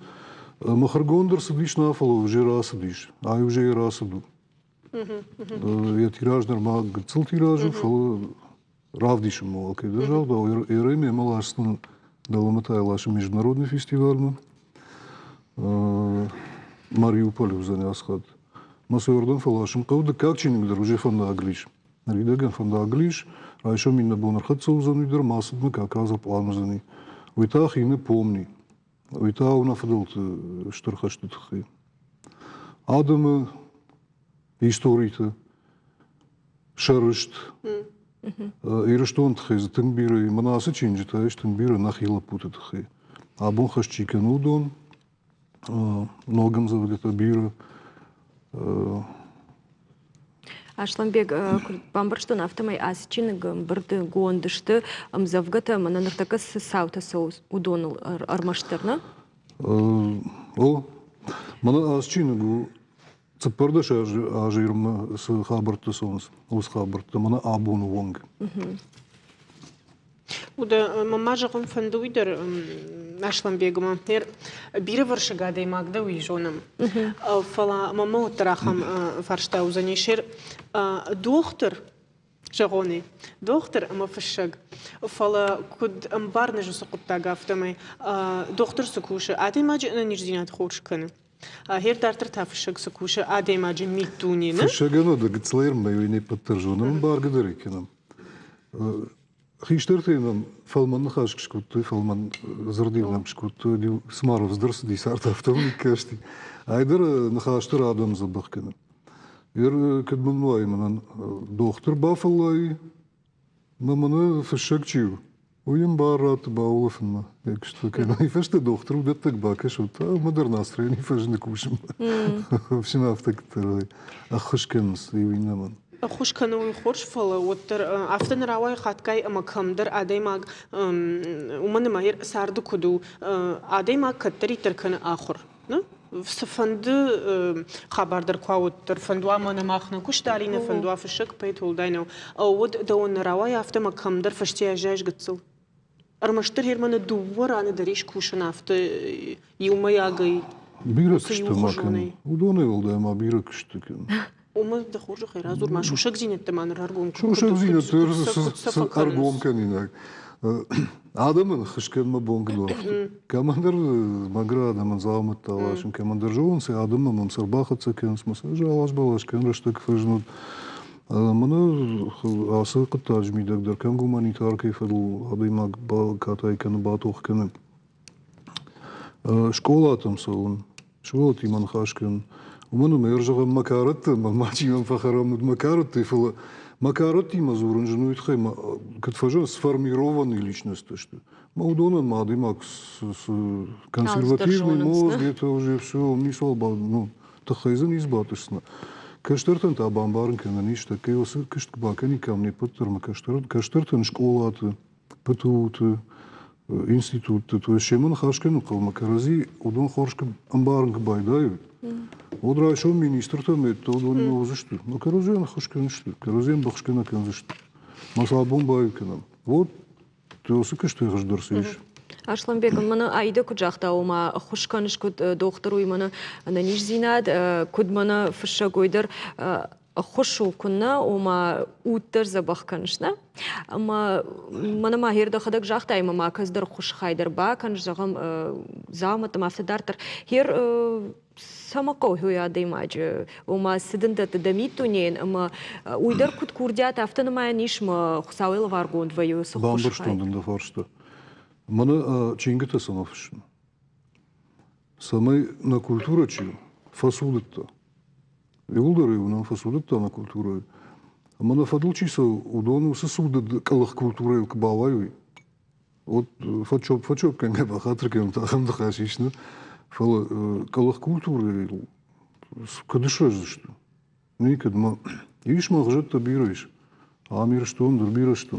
мыхуыргонд ӕрцыдис нӕ, фӕлӕ уже рацыдис. Ай уже рацыд у. Йӕ тираж нырма гыццыл тираж у, фӕлӕ равдисынмӕ алкӕй дӕр загъдау. Еремия мӕ ласдзӕн дӕлӕмӕ та ласы международный фестивальмӕ. Мариуполь уыдзӕн ацы хатт. Мӕ цы уырдӕм фӕласын хъӕуы, дыккаг чиныг дӕр уже фӕндагыл ис. Ныридӕгӕн фӕндагыл ис. Райсом иннӕ бон ӕрхӕццӕ уыдзӕн, уый дӕр ма цыдмӕ как раз пълан уыдзӕни. Уый та хины помни. Уый та у нӕ фыдӕлты стыр хӕсты тыххӕй. Адӕмы историты сӕрыст Ирыстоны тыххӕй дзы тынг бирӕ и. Мӕнӕ ацы чинджытӕ ис тынг бирӕ нӕхи лӕппуты тыххӕй. Абон хӕст чи кӕны, уыдон ног ӕмдзӕвгӕтӕ бирӕ. Асланбег, куыд бамбӕрстон, афтӕмӕй ацы чиныг ӕмбырдгонд сты ӕмдзӕвгӕтӕ мӕнӕ ныртӕккӕ цы цаутӕ цӕуы, уыдоныл ӕрмӕстдӕр, нӕ? О, мӕнӕ ацы чиныг у 14 азы ирмӕ цы хабӕрттӕ цӕуынц, уыцы хабӕрттӕ мӕнӕ абоны онг. Уыдӕ мӕ ма зӕгъын фӕнды уый дӕр Асланбегмӕ. Бирӕвӕрсыг адӕймаг дӕ уый зонӕм. Фӕлӕ мӕмӕ уӕддӕр ахӕм фарста уыдзӕни. Сер дохтыр, зӕгъони, дохтыр ӕмӕ фыссӕг. Фӕлӕ куыд ӕмбарныз уыцы хъуыддаг афтӕмӕй, дохтыр цы кусы, адӕймаджы ӕнӕниздзинад хорз кӕны. Гъер дарддӕр та фыссӕг цы кусы адӕймаджы миддуне, нӕ? Фыссӕгӕн уӕдӕ гыццылӕй ӕрмӕй не ппӕт дӕр зонӕм, ӕмбаргӕ дӕр ӕй кӕнӕм. Хистӕртӕ нӕм фӕлмӕн ныхас скодтой, фӕлмӕн дзырд-иу нӕм скодтой, цыма рӕвдздӕр цыди цард, афтӕ мын касти. Айдӕр ныхӕсты радӕм дзӕбӕх кӕны. Ер кӕд мын уай, мӕнӕн дохтыр бафӕллайы, мӕ мӕнӕ фыссӕг чи у, уый йын бар ратты баулӕфынмӕ. Йӕ куыст фӕкӕны. Уый фӕстӕ дохтыр уыдӕттӕг бакӕсут, ӕмӕ дӕр настроени фӕзыны кусынмӕ. Ӕфсин афтӕ куыддӕр ӕххуыс кӕнынц иу иннӕмӕн. Ӕххуыс кӕны уый хорз, фӕлӕ уӕддӕр афтӕ нӕ рауайы хатгай ӕмӕ кӕмдӕр адӕймаг, уымӕн ӕмӕ царды куыд у, адӕймаг кӕддӕриддӕр кӕны ахуыр. Цыфӕнды хабар дӕр куы уӕддӕр, фӕндуа мӕнӕ мах нӕ куыст арина, фӕндуа фыссӕг, поэт уӕлдай нӕу. Уӕд дӕуӕн нӕ рауайы афтӕ ӕмӕ кӕмдӕр фӕсте аззайыс гыццыл. Ӕрмӕстдӕр Германы дыууӕ раны дӕр ис кусын афтӕ иумӕйагӕй. Бирӕ куысты ма кӕн. Уыдонӕй уӕлдай ма бирӕ куысты кӕн. Уымӕ дӕ хорзӕхӕй радзур ма сусӕгдзинӕдтӕ ма ныр ӕргом Сусӕгдзинӕдтӕ ӕргом кӕнинаг. Адӕмӕн хыскӕнмӕ бон куыд уафты. Кӕмӕндӕр мӕгуыр адӕмӕн дзаумӕттӕ ласын, кӕмӕндӕр зонынц, адӕммӕ мӕм сӕ ӕрбахӕццӕ кӕнынц, мӕ сӕ алас-балас кӕнын рӕстӕг фӕзынд. Мӕнӕ ацы хъуыддаджы мидӕг дӕр кӕм гуманитаркӕйы фӕдыл адӕймаг катай кӕны, батох кӕны. Скъолатӕм цӕуын, сывӕллӕттимӕ ныхас кӕнын. Уымӕн ӕмӕ ӕрзӕгъӕм мӕ кӕрӕтты, мӕ мачи мӕм фӕхӕрам уыд мӕ кӕрӕттӕй, фӕлӕ мӕ кӕрӕттимӕ дзурын зын уый тыххӕй, куыд фӕзӕгъынц, сформированные личности сты. Мӕ уыдонӕн ма адӕймаг цы консервативный мозг, это уже все, ницуал ну, тыххӕй дзы ницы батъысдзынӕ. Кӕстӕртӕн та бамбарын кӕнӕн ис, тӕккӕ уыцы куыст куы бакӕниккам не ппӕт дӕр мӕ кӕстӕртӕн скъолаты, ПТУ-ты, институтты, то есть семӕ ныхас кӕнын хъӕуы мӕ кӕрӕдзи уыдон хорз куы ӕмбарын куы байдайой, уӕд райсом министртӕ ӕмӕ уыдонимӕ уыдзысты. Мӕ кӕрӕдзийӕн ӕххуыс кӕндзысты, кӕрӕдзийӕн быхсгӕ нӕ кӕндзысты. Мӕ сӕ абон баиу кӕнӕм. Вот уыцы куыстӕй хуыздӕр цы ис? Асланбег, мӕнӕ Аида куыд загъта, ома ӕххуыс кӕныс куыд дохтыр, уый мӕнӕ ӕнӕниздзинад, куыд мӕнӕ фыссӕг, уый дӕр ӕххуыс у куыннӕ, ома уд дӕр дзӕбӕх кӕныс, нӕ? Ӕмӕ мӕнӕ ма хер дӕхӕдӕг загътай, ӕмӕ ма кӕцыдӕр ӕххуысы хай дӕр бакӕн, зӕгъӕм, дзаумӕттӕм афтӕ дарддӕр. Хер цӕмӕ хъӕуы адӕймаджы, ома цы дын дӕтты дӕ миддунейӕн ӕмӕ уый дӕр куыд курдиат, афтӕ нымайӕн ис мӕ Хуыцауӕй лӕваргонд вӕййы уыцы ххуысы хай. Бамбӕрстон дын дӕ фарста. Мӕнӕ чингуытӕ цӕмӕ фыссын? Цӕмӕй нӕ культурӕ чи у, фӕцудыдта. Иууылдӕр-иу нӕм фӕцудыдта нӕ культурӕйы. Ӕмӕ нӕ фӕдыл чи цӕуы, уыдон уыцы цудыд къӕлых культурӕйыл куы бауайой, вот фӕчоп фӕчопгӕнгӕ бахатыр кӕнут, ахӕм ныхас ис, нӕ? Фӕлӕ къӕлых культурӕйыл куыд сырӕздзысты? Никӕд ма. Ис мӕгъзӕдтӕ бирӕ ис. Ам Ирыстон дӕр бирӕ сты.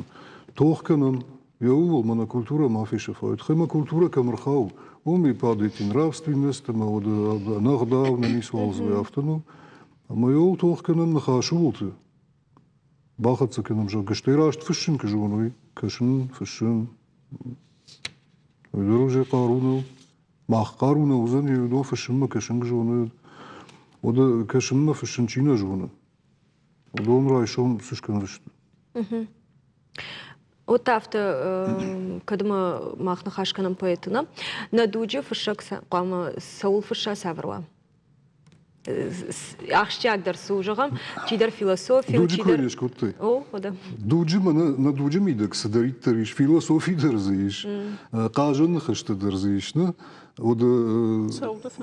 Тох кӕнӕм, йӕ ууыл мӕнӕ культурӕ ма фесӕфа. Тыххӕй мӕ культурӕ кӕм ӕрхауы, уым и падает и нравственность, ӕмӕ уӕд ӕнӕгъдау, нӕ ницуал дзы афтӕ ну. Ӕмӕ йыл тох кӕнӕм ныхасы уылты. Бахӕццӕ кӕнӕм, зӕгъгӕ, стӕй раст фыссын куы зоной, кӕсын, фыссын. Уый дӕр уже хъару нӕу. Мах хъару нӕ уыдзӕн, уыдон фыссынмӕ кӕсын куы зоной. Уӕдӕ кӕсынмӕ фыссын чи нӕ зоны, уыдон райсом цы скӕндзысты? Вот афтӕ, кӕд ма мах ныхас кӕнӕм поэты, нӕ? Нӕ дуджы фыссӕг хъуамӕ цӕуыл фысса, цавӕр уа? Ахсджиагдӕр цы у, зӕгъӕм, чидӕр философи, Дуджы чидӕр... кой не скодтай? О, уӕдӕ. Дуджы мӕнӕ нӕ дуджы мидӕг цыдӕриддӕр ис, философи дӕр дзы ис, хъазӕн ныхӕстӕ дӕр дзы ис, нӕ? Уӕдӕ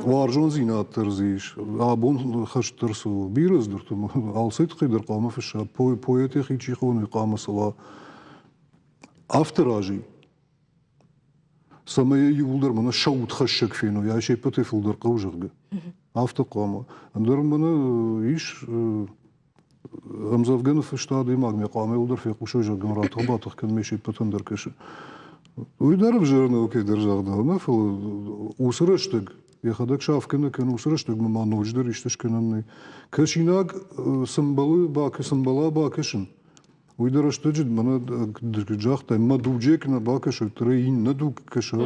уарзондзинад дӕр дзы ис, абон хӕст дӕр цы у, бирӕ дзырдты алцӕй тыххӕй дӕр хъуамӕ фысса, поэт йӕхи чи хоны, хъуамӕ цӕуа. Афтӕ разы цӕмӕй йӕ иууылдӕр мӕнӕ сӕ удхӕссӕг феной, ай се ппӕтӕй фылдӕр хъӕуы, зӕгъгӕ. Афтӕ хъуамӕ. Ӕндӕр мӕнӕ ис ӕмдзӕвгӕ ныффыста адӕймаг, мӕ хъуамӕ иууылдӕр фехъусой, зӕгъгӕ, ратӕх-батӕх кӕн, ме се ппӕтӕн дӕр кӕсы. Уый дӕр ӕвзӕр нӕу, кӕйдӕр загъдау, нӕ, фӕлӕ уыцы рӕстӕг йӕхӕдӕг сафгӕ нӕ кӕны, уыцы рӕстӕгмӕ ма ноджыдӕр исты скӕнӕн нӕй. Кӕсинаг цы мбӕлы, цы мбӕла бакӕсын, Уый дӕ рӕстӕджы мӕнӕ куыд загътай, мӕ дуджы куы нӕ бакӕсой, уӕддӕр иннӕ дуг кӕса.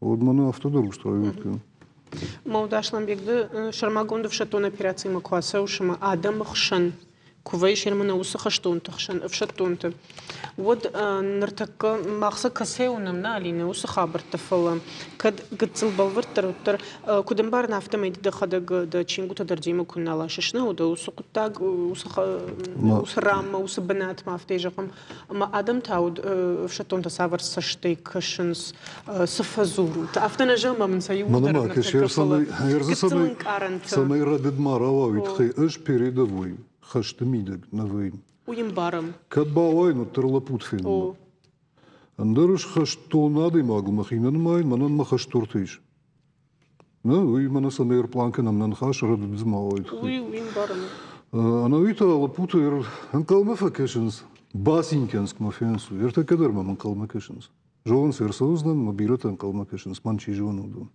Уӕд мӕнӕ афтӕ дӕр устраивает кӕны. Мауд Асланбег, ды сӕрмагонд ӕфсӕддон операцимӕ куы ацӕуыс ӕмӕ адӕмы хсӕн куы вӕййыс ӕмӕ уыцы хӕстонты хсӕн, ӕфсӕддонты, уӕд ныртӕккӕ мах сӕ кӕцӕй уынӕм, нӕ, Алинӕ, уыцы хабӕрттӕ, фӕлӕ кӕд гыццыл бӕлвырддӕр, уӕддӕр Куыд ӕмбарын, афтӕмӕй ды дӕхӕдӕг дӕ чингуытӕ дӕр демӕ куы нӕ ласыс, нӕ уыд уыцы хъуыддаг, уыцы ранмӕ, уыцы бынатмӕ, афтӕ зӕгъӕм. Ӕмӕ адӕм та уыд, ӕфсӕддонтӕ цавӕр цӕстӕй кӕсынц, цы фӕдзурут? Афтӕ нӕ зӕгъӕм, ӕмӕ мын сӕ иууылдӕр ныртӕккӕ, фӕлӕ гыццыл ӕнкъарӕнтӕ. Цӕмӕй рӕдыд ма рауа, уый тыххӕй ӕз передовой хӕсты мидӕг нӕ вӕййын. Уый ӕмбарӕм. Кӕд бауайын, уӕддӕр лӕппут фенынмӕ. Ӕндӕр ӕз хӕстон адӕймагыл мӕхи нӕ нымайын, мӕнӕн мӕ хӕстортӕ ис. Нӕ, уый мӕнӕ цӕмӕй ӕрплан кӕнӕм нӕ ныхас рӕдыд дзы ма уайд. Уый, уый ӕмбарын. Ӕнӕуи та лӕппутӕ ӕнхъӕлмӕ фӕкӕсынц, бацин кӕнынц, мӕ фенынц. Ӕртӕккӕ дӕр мӕм ӕнхъӕлмӕ кӕсынц. Зонынц, ӕрцӕудзынӕн, мӕ бирӕтӕ ӕнхъӕлмӕ кӕсынц, мӕн чи зоны, уыдон.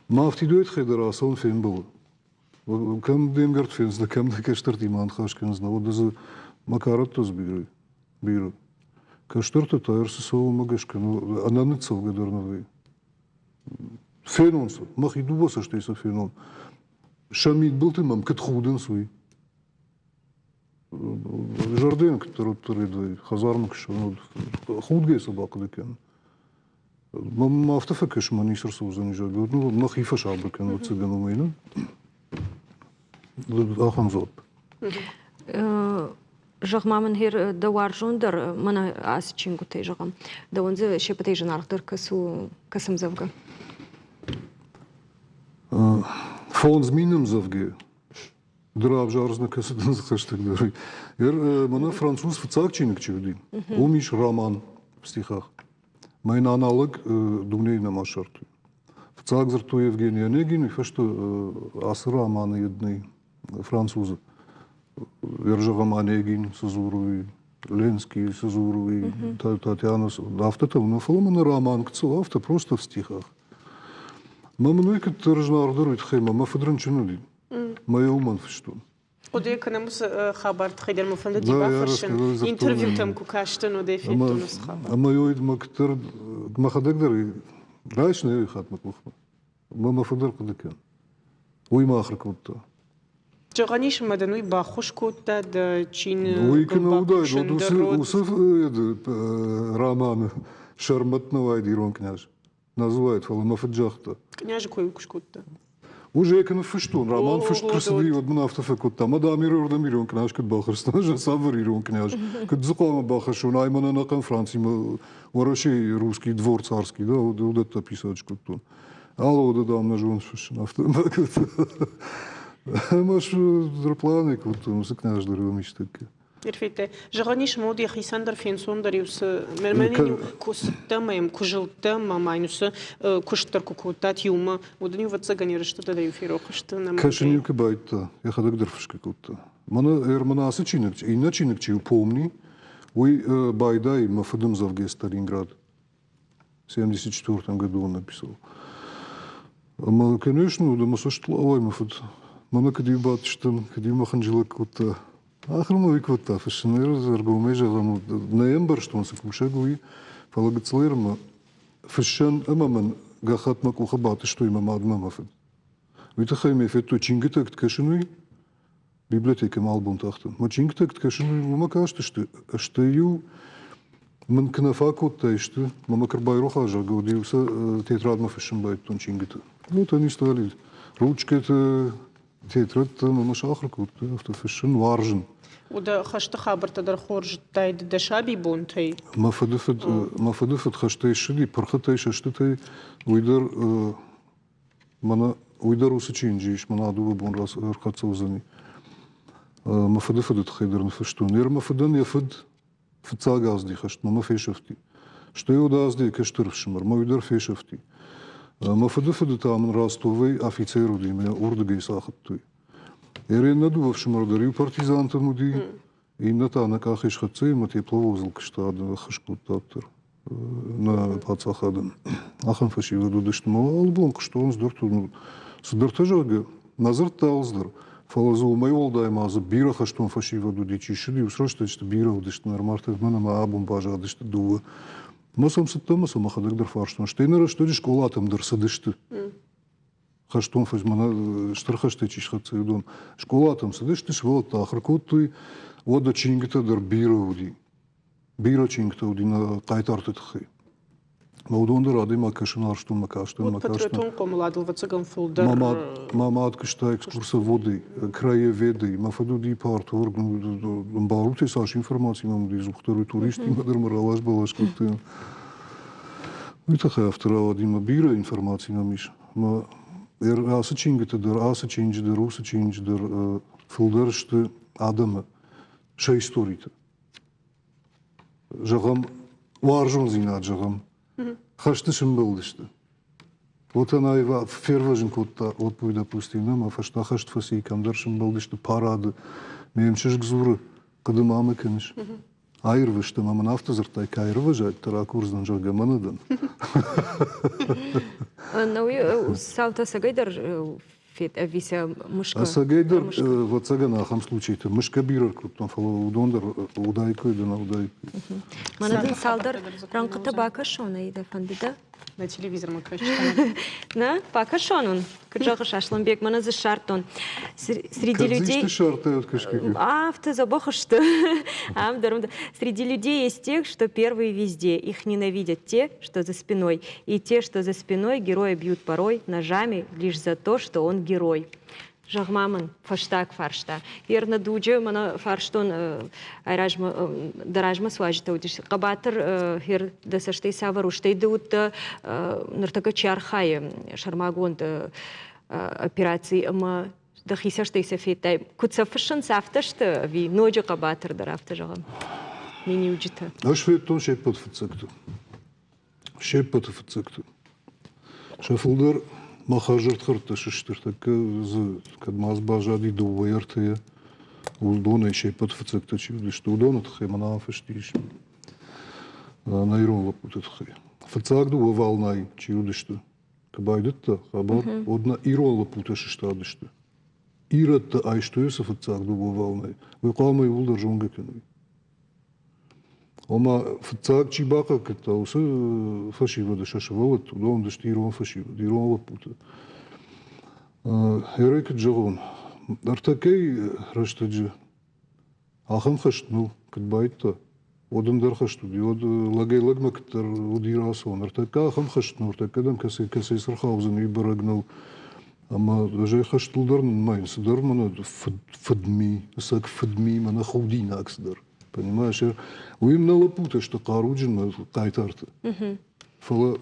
Мӕ афтидуӕй тыххӕй дӕр ацӕуын фембӕлы. Кӕм де мгӕртты фендзынӕ, кӕм дӕ кӕстӕртимӕ аныхас кӕндзынӕ, уӕд дзы мӕ кӕрӕттӕ дзы бирӕ. Бирӕ. Кӕстӕртӕ та ӕрцы цӕуылмӕ гӕсгӕ ӕнӕныццӕугӕ дӕр нӕ вӕййы. Фенон сӕ, мӕхи дыууӕ цӕстӕй сӕ фенон. Сӕ мидбылты мӕм куыд худынц, уый. Зӕрдӕйӕн куыддӕр уӕддӕр хӕдзармӕ куы ссӕуын, худгӕ сӕ бахъуыды кӕнын. Мӕм афтӕ фӕкӕсы, мӕ ницы рцӕудзӕни, зӕгъгӕ, мӕхи фӕсабыр кӕнын, ӕвӕццӕгӕн, уымӕй нӕ. Ахӕм дзуапп. Зӕгъ ма мын, гъер, дӕ уарзондӕр мӕнӕ ацы чингуытӕй зӕгъӕм, дӕуӕн дзы се ппӕтӕй зынаргъдӕр кӕцы у, кӕцы ӕмдзӕвгӕ? 5000 ӕмдзӕвгӕ ды равзардзынӕ, кӕцы дын дзы хӕстӕгдӕр. Мӕнӕ француз фыццаг чиныг чи уыди, уым ис роман в стихах. Мӕн аналог дунейы нӕма ссардтой. Фыццаг дзырдтой Евгений Онегин, уый фӕстӕ ацы романы едный французы. Зӕгъӕм, Онегин цы дзуры, Ленский цы дзуры, Татьяна, афтӕтӕ, но фӕлӕ мӕнӕ роман куы афтӕ просто в стихах. Мӕ мын уый куыддӕр зынаргъдӕр уый тыххӕй мӕ мӕ фыд рынчын уыди. Мӕ йӕ уымӕн фыстон. Хъуыды кӕнӕм уыцы хабар тыххӕй дӕр мӕ фӕндыди бафӕрсын. Интервьютӕм куы кастӕн, уӕд ӕй федтон уыцы хабар. Ӕмӕ мӕ куыддӕр мӕхӕдӕг дӕр райсын ӕй хатт мӕ къухмӕ. Мӕ мӕ фыд дӕр хъуыды кӕн. Уый мӕ ахуыр кодта. Зӕгъӕн ис, ӕмӕ дын уый баххуыс кодта дӕ чиныг Уый куы нӕ уыдаид, уӕд уыцы романы сӕрмӕт нӕ уаид ирон къняз. Нӕ дзы уаид, фӕлӕ мӕ фыд загъта. Кънязы кой куы скодта. Уже куы ныффыстон, роман фыст куы рцыди, уӕд мын афтӕ фӕкодта. Мӕ дам ирон ирон къняз куыд бахӕсдзӕн, ӕз цавӕр ирон къняз? Куыд дзы хъуамӕ бахӕссон, ай мӕн ӕнӕхъӕн Францимӕ Уӕрӕсейы русский двор царский, да, уыдӕттӕ писать скодтон. Алы уыды, дам, нӕ зоныс фыссын, афтӕ Ӕмӕ планы кодтон, уыцы къняз дӕр уым истӕккӕ. Ирфетте, зӕгъӕн ис, ӕмӕ уыд йӕхицӕн дӕр фенцондӕр-иу цы мӕнӕн-иу куы цыдтӕ ӕмӕ йӕм куы зылдтӕ ӕмӕ ма йын уыцы куыст дӕр куы кодтат иумӕ, уӕд ын-иу ӕвӕццӕгӕн ерысты дӕр-иу ферох сты. Кӕсын-иу куы байдыдта, йӕхӕдӕг дӕр фысгӕ кодта. Мӕнӕ мӕнӕ ацы чиныг, иннӕ чиныг чи у, Помни, уый байдайы мӕ фыды ӕмдзӕвгӕ Сталинград. 74 году он написал. Ӕмӕ, конечно, уыд ӕмӕ цӕст лауай мӕ фыд. Мӕнӕ куыд-иу бадтыстӕм, куыд-иу мӕ хынджылӕг кодта. Ахӕм уый кодта фыссын. Ӕргомӕй зӕгъӕм, нӕ ӕмбӕрстон, цы кусӕг уый, фӕлӕ гыццыл ӕрмӕ фыссӕн ӕмӕ мын гӕххӕтт мӕ къухы батыстой мӕ мадмӕ мӕ фыд. Уый тыххӕй мӕ федтой чингуытӕ куыд кӕсын, уый. Библиотекӕмӕ альбом тахтӕн. Мӕ чингуытӕ куыд кӕсын, уымӕ кастысты, стӕй-иу мын куы нӕ фӕкодтай сты, мӕ мӕ куы рбайрох зӕгъгӕ, уӕд-иу сӕ тетрадмӕ фыссын байдыдтон чингуытӕ. Вот они стали. Ручкӕты, тетрӕдты мӕ сахуыр кодтой афтӕ фыссын, уарзын. Уӕдӕ хӕсты хабӕрттӕ дӕр хорз зыдтай дӕ сабибонтӕй? Мӕ фыдыфыд, мӕ фыдыфыд хӕстӕй ссыди, пырхытӕй, сӕстытӕй. Уый дӕр мӕнӕ уый дӕр уыцы чиныджы ис, мӕнӕ дыууӕ бон ӕрхӕццӕ уыдзӕни. Мӕ фыдыфыды тыххӕй дӕр ныффыстон. Ныр мӕ фыдӕн йӕ фыд фыццаг азди хӕстмӕ мӕ фесӕфти. Стӕй уӕд азди кӕстӕр ӕфсымӕр, мӕ уый дӕр фесӕфти. Мӕ фыдыфыды та мын Ростовӕй афицер уыди, мӕ уырдыгӕй сахуыдтой. Ереннӕ дыууӕ ӕфсымӕр дӕр иу партизантӕн уыди, иннӕ та нӕ къахӕй схӕццӕ ӕмӕ тепловозыл куыста, ӕххуыс кодта дӕр нӕ паддзахадӕн. Ахӕм фӕсивӕд уыдысты. Мӕ алы бон хъуыстон цыдӕртӕ, зӕгъгӕ, нӕ дзырдта алцыдӕр. Фӕлӕ дзы уымӕй уӕлдай ма дзы бирӕ хӕстон фӕсивӕд уыди, чи ссыди, уыцы рӕстӕджыты бирӕ уыдысты, нырма мӕн ӕмӕ абон баззадысты дыууӕ. Мӕ сӕм цыдтӕн ӕмӕ сӕ мӕхӕдӕг дӕр фарстон. Стӕй нӕ рӕстӕджы скъолатӕм дӕр цыдысты. Хӕстон мӕнӕ стыр хӕстӕй чи схӕццӕ, уыдон скъолатӕм цыдысты, сывӕллӕттӕ ахуыр кодтой, уӕдӕ чингуытӕ дӕр бирӕ уыди. Бирӕ чингуытӕ уыди нӕ хъайтарты тыххӕй. Мӕ уыдон дӕр адӕймаг кӕсын уарзтон, мӕ кастӕн, мӕ кастӕн. Патриотон хъомыладыл, ӕвӕццӕгӕн, фылдӕр. Мӕ мад куыста экскурсоводӕй, краеведӕй. Мӕ фыд уыди парторг, ӕмбарут, цас информаци мӕм уыди, дзухдӕр уый туристимӕ дӕр мӕ ралас-балас кодтой. Уый тыххӕй афтӕ рауади, мӕ бирӕ информаци мӕм ис. Мӕ ацы чингуыты дӕр, ацы чиныджы дӕр, уыцы чиныджы дӕр фылдӕр сты адӕмы сӕ историты. Зӕгъӕм, уарзондзинад, зӕгъӕм, хӕсты сымбӕлдысты. Вот она его фервӕзын кодта лӕппуйы, допустим, ӕмӕ фӕстӕ хӕст фӕци, кӕмдӕр сымбӕлдысты парады. Ме мчызг дзуры, хъуыды ма мӕ кӕныс? Аирвӕзт ӕмӕ мын афтӕ дзырдтай, кӕй аирвӕзай, дӕ ракурдзӕн, зӕгъгӕ, мӕнӕ дӕн. Науи цаутӕ цӕгӕйдӕр ӕви сӕ мысгӕ? Ӕцӕгӕйдӕр, ӕвӕццӕгӕн, ахӕм случайтӕ мысгӕ бирӕ ркодтон, фӕлӕ уыдон дӕр уыдаиккой ӕви нӕ уыдаиккой. Мӕнӕ дын цалдӕр рӕнхъытӕ бакӕсон ӕй дӕ фӕнды дӕ? На телевизормӕ кӕсджытӕ. Нӕ, бакӕсон уын? Куыд зӕгъыс, Аслӕнбег, мӕнӕ дзы ссардтон. Среди людей... Афтӕ дзӕбӕх сты. Ам дӕр Среди людей есть те, что первые везде. Их ненавидят те, что за спиной. И те, что за спиной, героя бьют порой ножами лишь за то, что он герой. Зӕгъ-ма мын, фӕстаг фарста. Верно дуджы мӕнӕ фарстон айразмӕ дӕ размӕ суазджытӕ уыдис. Хъӕбатыр хер дӕ цӕстӕй цавӕр у, стӕй ды уыдтӕ ныртӕккӕ чи архайы сӕрмагонд операци ӕмӕ дӕхи цӕстӕй сӕ федтай. Куыд сӕ фыссынц, афтӕ сты ӕви ноджы хъӕбатырдӕр, афтӕ зӕгъӕм, миниуджытӕ? Ӕз федтон се ппӕт фыццӕгты. Се ппӕты фыццӕгты. Сӕ фылдӕр мӕ хӕрзӕрдхӕрдтӕ сысты, тӕккӕ дзы кӕд ма дзы баззади дыууӕ ӕртӕйӕ, уыдонӕй се ппӕт фыццӕгтӕ чи уыдысты, уыдоны тыххӕй мӕнӕ ам фыст ис нӕ ирон лӕппуты тыххӕй. Фыццаг дыууӕ волнайы чи уыдысты, куы байдыдта хабар, уӕд нӕ ирон лӕппутӕ сыстадысты. Ирӕттӕ айстой уыцы фыццаг дыууӕ волнайы, уый хъуамӕ иууылдӕр зонгӕ кӕной. Ома, фыццаг чи бахъахъхъӕдта, уыцы фӕсивӕды сӕ сывӕллӕтты, уыдон уыдысты ирон фӕсивӕд, ирон лӕппутӕ. Ерӕй куыд зӕгъон, ӕртӕккӕйы рӕстӕджы ахӕм хӕст ныл куыд байдта, уӕд ӕндӕр хӕст уыди, уӕд лӕгӕй-лӕгмӕ куыддӕр уыди рацӕуӕн. Ӕртӕккӕ ахӕм хӕст ныл, ӕртӕккӕ дӕм кӕцӕй кӕцӕй цы рхаудзӕн, уый бӕрӕг нӕу. Ӕмӕ ӕз ӕй хӕстыл дӕр нымайын, цыдӕр мӕнӕ фыдми, ӕцӕг фыдми, мӕнӕ худинаг цыдӕр. Понимаешь, уый нӕ лӕппутӕ сты хъаруджын хъайтартӕ. Фӕлӕ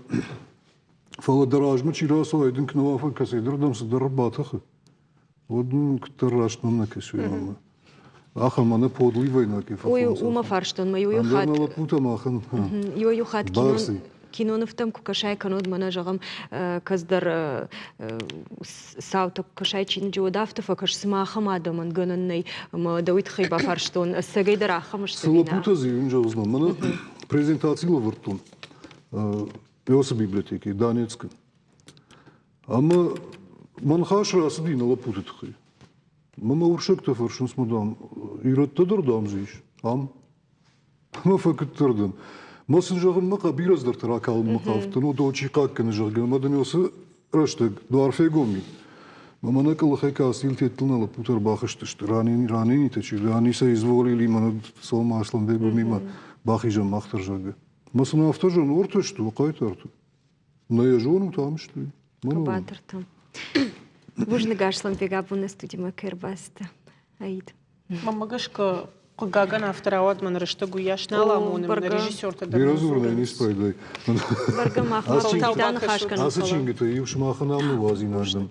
фӕлӕ дӕ размӕ чи рацӕуа, дын куы нӕ уа кӕцӕйдӕрдӕм цыдӕр ӕрбатӕхы, уӕд нын куыддӕр раст нӕм нӕ кӕсы уый Ахӕм ӕнӕ подлый война кӕй Уый уымӕ фарстон мӕ иу хатт. Нӕ лӕппутӕм ахӕм Иу хатт кинонывтӕм куы кӕсай, кӕннод мӕнӕ, зӕгъӕм, кӕцдӕр цаутӕ куы кӕсай чиныджы, уӕд афтӕ фӕкӕс, цыма ахӕм адӕмӕн гӕнӕн нӕй. Ӕмӕ дӕ уый тыххӕй бафарстон, ӕцӕгӕй дӕр ахӕм сты? Цы лӕппутӕ дзы иу зӕгъдзынӕн, мӕнӕ презентаци лӕвӕрдтон Иосы библиотекӕйы Донецкы. Ӕмӕ мӕ ныхас рацыди нӕ лӕппуты тыххӕй. Мӕ мӕ урсӕгтӕ фӕрсынц, мӕ дам, ирӕттӕ дӕр, дам, дзы ис ам. Мӕ фӕкуыддӕр дӕн. Мӕ сын зӕгъын, мӕ бирӕ цыдӕртӕ ракалынмӕ хъавдтӕн, уыдон чи хъахъхъӕны, зӕгъгӕ, ӕмӕ дын уыцы рӕстӕг дуар фегом и. Мӕ мӕнӕ къуылыхӕй касил теттыл нӕ лӕппутӕ ӕрбахызтысты. Раненитӕ чи, они соизволили мӕнӕ Сома Асланбегомимӕ бахизӕм мах дӕр, зӕгъгӕ. Мӕ сын афтӕ зӕгъын, ортӕ сты, хъайтартӕ. Нӕ йӕ зонут, ам сты. Хъӕбатыртӕ. Бузныг, Асланбег, абон нӕ студимӕ кӕй ӕрбацыдтӕ. Аид. Мӕнмӕ гӕсгӕ, хъыгагӕн, афтӕ рауад, мӕн рӕстӕг уыйас нал амоны, мӕн режиссертӕ дӕр Бирӕ дзурынӕй не спайдай. Бӕргӕ мах фӕлтау ныхас кӕнын. Ацы чингуытӕ иу сымахӕн ам ныууадзинаг дӕн.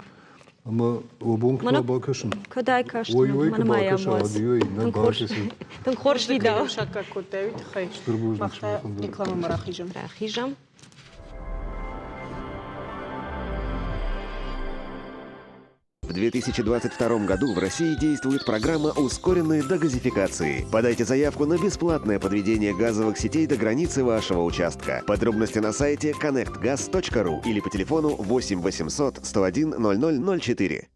Ӕмӕ уӕ бон куы бакӕсын. Кӕд ӕй кастӕн, Ой, ой, куы бакӕса, ой, нӕ бакӕсын. Тынг хорз видео. Саккаг кодтай уый тыххӕй. Стыр бузныг Мах та рекламӕмӕ рахизӕм. Рахизӕм. В 2022 году в России действует программа ускоренной догазификации. Подайте заявку на бесплатное подведение газовых сетей до границы вашего участка. Подробности на сайте connectgas.ru или по телефону 8 800 101 0004.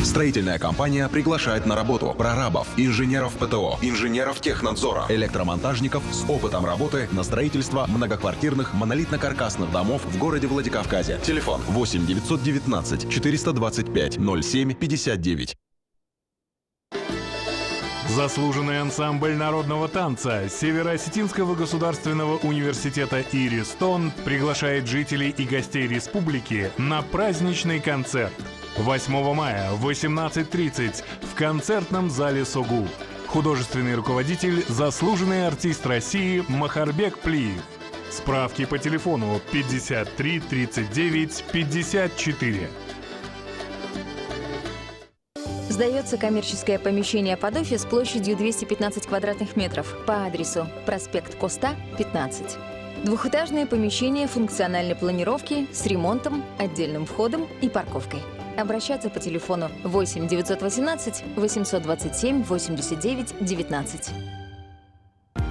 Строительная компания приглашает на работу прорабов, инженеров ПТО, инженеров технадзора, электромонтажников с опытом работы на строительство многоквартирных монолитно-каркасных домов в городе Владикавказе. Телефон 8 919 425 07 59. Заслуженный ансамбль народного танца Североосетинского государственного университета «Иристон» приглашает жителей и гостей республики на праздничный концерт. 8 мая в 18.30 в концертном зале «Согу». Художественный руководитель, заслуженный артист России Махарбек Плиев. Справки по телефону 53 39 54. Сдается коммерческое помещение под офис площадью 215 квадратных метров по адресу проспект Коста, 15. Двухэтажное помещение функциональной планировки с ремонтом, отдельным входом и парковкой. Обращаться по телефону 8 918 827 89 19.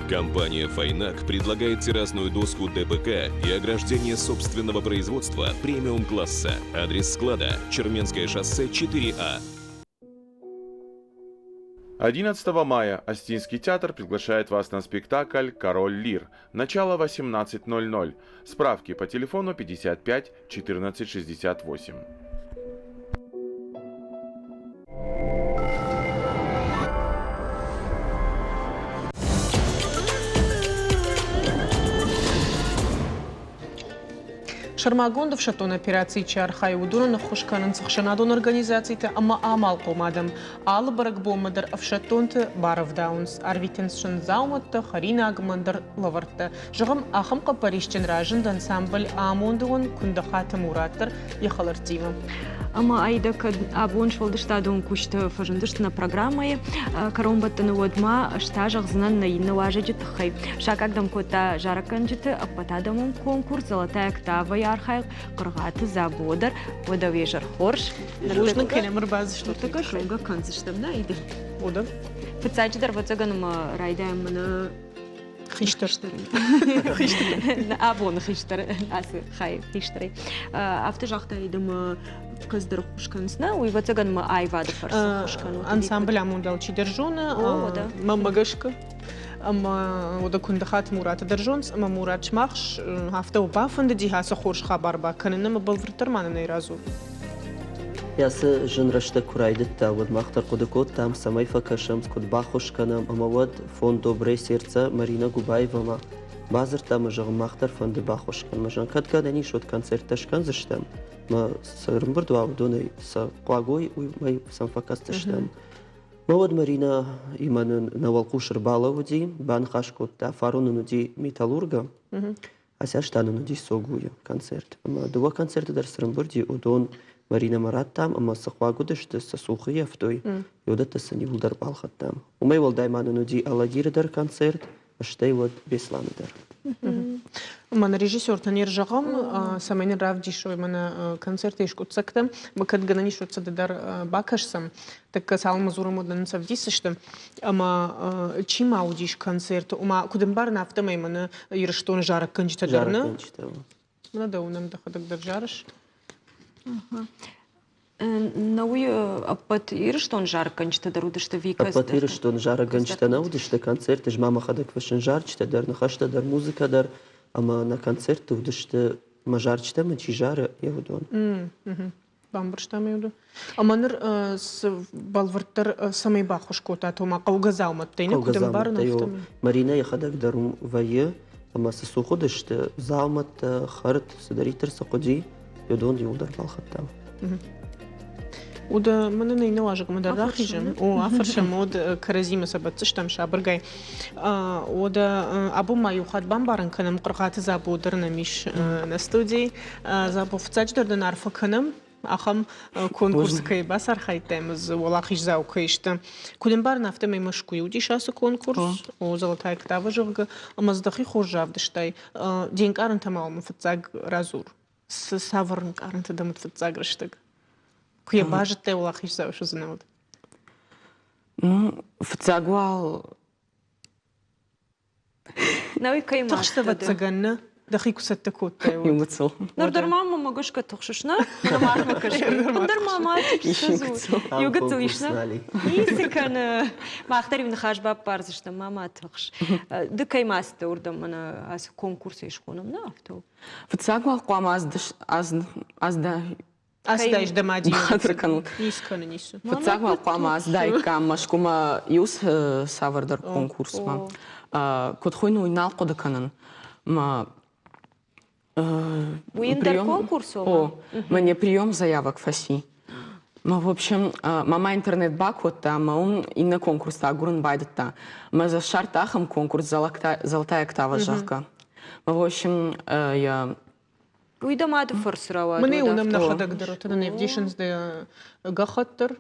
Компания «Файнак» предлагает террасную доску ДПК и ограждение собственного производства премиум-класса. Адрес склада – Черменское шоссе 4А. 11 мая Остинский театр приглашает вас на спектакль «Король Лир». Начало 18.00. Справки по телефону 55 14 68. Сӕрмагонд ӕфсӕддон операцийы чи архайы, уыдонӕн ӕххуыс кӕнынц ӕхсӕнадон организацитӕ ӕмӕ амалхъом адӕм. Алы бӕрӕгбонмӕ дӕр ӕфсӕддонты барӕвдауынц, арвитынц сын дзаумӕттӕ, хӕринаг ӕмӕ ӕндӕр лӕвӕрттӕ. Зӕгъӕм, ахӕм хъӕппӕрисджын разынд ансамбль «Амонды уын» Куындыхаты Мурат дӕр йӕ хӕлӕрттимӕ. Ӕмӕ Аида кӕд абон сфӕлдыстадон куысты фӕзындысты нӕ программӕйы кӕронбӕттӕны, уӕд ма ӕз та зӕгъдзынӕн нӕ иннӕ уазӕджы тыххӕй. Саккаг дӕм кодта зарӕггӕнджыты ӕппӕтадӕмон конкурс «Золотая октава»-йы архайӕг Хъыргъаты Дзабо дӕр. Уӕдӕ уе зӕр хорз. Бузныг, кӕнӕм ӕрбацыдыстут. Ныртӕккӕ зонгӕ кӕндзыстӕм, нӕ, Аида? Уӕдӕ. Фыццаджыдӕр, ӕвӕццӕгӕн, ӕмӕ райдайӕм мӕнӕ Хистӕр. Абоны хистӕр, ацы хай хистӕрӕй. Афтӕ загътаид ӕмӕ кӕцыдӕр ххуыс кӕнынц, нӕ? Уый, ӕвӕццӕгӕн, мӕ аивады фӕрцы ххуыс кӕнут. Ансамбль амондау чидӕр зоны, мӕнмӕ гӕсгӕ. Ӕмӕ уӕдӕ Куындыхаты Мураты дӕр зонынц, ӕмӕ Мурат сымах афтӕ бафӕндыди ацы хорз хабар бакӕнын, ӕмӕ бӕлвырддӕр ма нын ӕй радзур. Ацы зын рӕстӕг куы райдыдта, уӕд мах дӕр хъуыды кодтам, цӕмӕй фӕкӕсӕм, куыд баххуыс кӕнӕм, ӕмӕ уӕд фонд «Доброе сердце» Марина Губаевамӕ бадзырдта ӕмӕ зӕгъын, мах дӕр фӕнды баххуыс кӕнын. Зӕгъын, кӕд гӕнӕн ис, уӕд концерттӕ скӕндзыстӕм, ӕмӕ цы ӕрӕмбырд уа, уыдонӕй сӕ хъуаг уой, уымӕй сӕм фӕкӕсдзыстӕм. Мӕ уӕд Марина имӕ нын нӕ уӕлхъус ӕрбалӕууыди, баныхас кодта, фарон нын уыди «Металлурга», Ацы аз та нын уыди Согуйы концерт. Ӕмӕ дыууӕ концерты дӕр цы рымбырди, уыдон Маринӕмӕ радтам ӕмӕ цы хъуаг уыдысты, цы цух ӕййӕфтой, уыдӕттӕ сын иууылдӕр балхӕдтам. Уымӕй уӕлдай ма нын уыди Алагиры дӕр концерт, стӕй уӕд Беслӕны дӕр. Мӕнӕ режиссертӕн не рзӕгъӕм, цӕмӕй нын равдисой мӕнӕ концерты скъуыддзӕгтӕ. Мӕ кӕд гӕнӕн ис, уӕд сӕ ды дӕр бакӕсдзӕн. Тӕккӕ цалынмӕ дзурӕм, уӕд нын сӕвдисдзысты. Ӕмӕ чи ма уыдис концерты, ома куыд ӕмбарын, афтӕмӕй мӕнӕ Ирыстоны зарӕггӕнджытӕ дӕр нӕ? Зарӕггӕнджытӕ. Мӕнӕ дӕу нӕм дӕхӕдӕг дӕр зарыс. Науи ӕппӕт Ирыстон зарӕггӕнджытӕ дӕр уыдысты ӕви Ӕппӕт Ирыстоны зарӕггӕнджытӕ нӕ уыдысты концерты, ӕз ма мӕхӕдӕг фыссын зарджытӕ дӕр, ныхӕстӕ дӕр, музыкӕ дӕр, ӕмӕ нӕ концертты уыдысты мӕ зарджытӕ мын чи зары, йе уыдон. Бамбӕрстам ӕй уыдон. Ӕмӕ ныр цы бӕлвырддӕр цӕмӕй баххуыс кодтат, ома хъӕугӕ дзаумӕттӕй нӕ куыд ӕмбарын, афтӕмӕй? Маринӕ йӕхӕдӕг дӕр уым вӕййы, ӕмӕ цы цух уыдысты, дзаумӕттӕ, хӕрд, цыдӕриддӕр цы хъуыди, уыдон иууылдӕр балхӕдтам. Уд мӕнӕн ӕй нӕ уазӕгмӕ дӕр рахизӕм. О, афӕрсӕм, уӕд кӕрӕдзимӕ сӕ бӕтдзыстӕм сабыргай. Уӕдӕ абон ма иу хатт бамбарын кӕнӕм, Хъыргъаты Дзабо дӕр нӕм ис нӕ студийы. Дзабо, фыццаджыдӕр дын арфӕ кӕнӕм, ахӕм конкурсы кӕй бацархайдтай ӕмӕ дзы уӕлахиздзау кӕй сты. Куыд ӕмбарын, афтӕмӕй Мӕскуыйы уыдис ацы конкурс, о, Золотая октава, зӕгъгӕ, ӕмӕ дзы дӕхи хорз равдыстай. Де нкъарӕнтӕ ма уым фыццаг радзур. Цы цавӕр ӕнкъарӕнтӕ дӕм уыд фыццаг рӕстӕг? Куы йӕ базыдтай, уӕлахиздзау суыдзынӕ, уӕд? Ну, фыццаг уал Науи кӕй Тыхст, ӕвӕццӕгӕн, нӕ? Дӕхи куы цӕттӕ кодтай, уӕд. Иугыцыл. Ныр дӕр ма мӕ гӕсгӕ тыхсыс, нӕ? Мӕнӕ махмӕ кӕсгӕ. Ӕндӕр ма ма Иугыцыл ис, нӕ? Ницы кӕны. Мах дӕр иу ныхас баппардзыстӕм, ма ма тыхс. Ды кӕй ма цыдтӕ уырдӕм, мӕнӕ ацы конкурсӕй схонӕм, нӕ афтӕ у? Фыццаг уал хъуамӕ Ацыдаис дӕ мадимӕ. Хатыр кӕнут. Ницы кӕны, ницы. Фыццаг уал хъуамӕ ацыдаиккам Мӕскуымӕ иу цавӕрдӕр конкурсмӕ. Куыд хуыйны, уый нал хъуыды кӕнын. Мӕ Уый ӕндӕр конкурс О, мӕ прием заявок фӕци. Мӕ, в общем, мама интернет бакодта, ӕмӕ уым иннӕ конкурстӕ агурын байдыдта. Мӕ дзы ссардта ахӕм конкурс «Золотая октава», зӕгъгӕ. Мӕ, в общем, йӕ Уый дӕ мады фӕрцы рауад. Мын уынӕм нӕхӕдӕг дӕр, нын ӕвдисынц дӕ гӕххӕтт дӕр,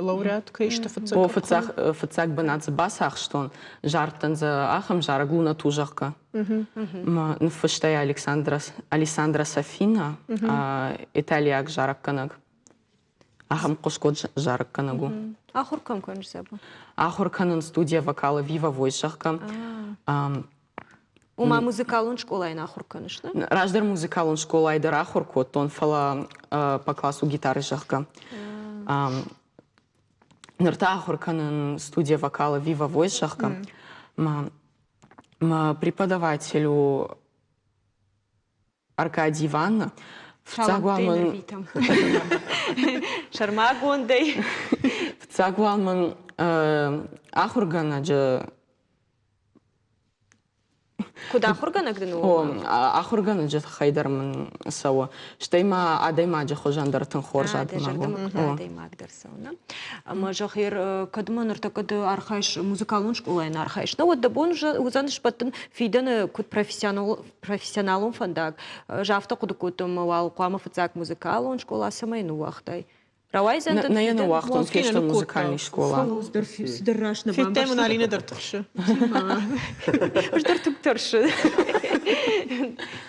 лауреат кӕй сты фыццаг. О, фыццаг, фыццаг бынат дзы бацахстон. Зардтӕн дзы ахӕм зарӕг Луна ту, зӕгъгӕ. Ныффыста йӕ Александра, Александра Софина, италиаг зарӕггӕнӕг. Ахӕм хъуысгонд зарӕггӕнӕг у. Ахуыр кӕм кӕныс, Зӕбо? Ахуыр кӕнын студия вокала Viva Voice, зӕгъгӕ. Ома музыкалон скъолайы ахуыр кӕныс, нӕ? Раздӕр музыкалон скъолайы дӕр ахуыр кодтон, фӕлӕ по классу гитары, зӕгъгӕ. Ныр та ахуыр кӕнын студия вокала Viva Voice, зӕгъгӕ. Мӕ преподаватель у Аркадий Иванна. Фыццаг уал мын сӕрмагондӕй. Фыццаг уал мын ахуыргӕнӕджы Куыд ахуыргӕнӕг дын у? О, ахуыргӕнӕджы тыххӕй дӕр мын цӕуы. Стӕй ма адӕймаджы хуызӕн дӕр тынг хорз адӕймаг у. Адӕймаг дӕр цӕуы, нӕ? Ӕмӕ зӕгъ, кӕд ма ныртӕккӕ ды архайыс, музыкалон скъолайы нӕ архайыс, нӕ уӕд дӕ бон уыдзӕн сбӕттын фидӕны куыд профессионалон фӕндаг. Ӕз афтӕ хъуыды кодтон, ӕмӕ уал хъуамӕ фыццаг музыкалон скъола цӕмӕй ныууагътай. Рауайдзӕн дын Нӕ йӕ ныууагътон, фестон музыкальный скъола. Цыдӕр раст нӕ Федтай мын Алинӕ дӕр тыхсы. Ӕз дӕр тынг тӕрсын.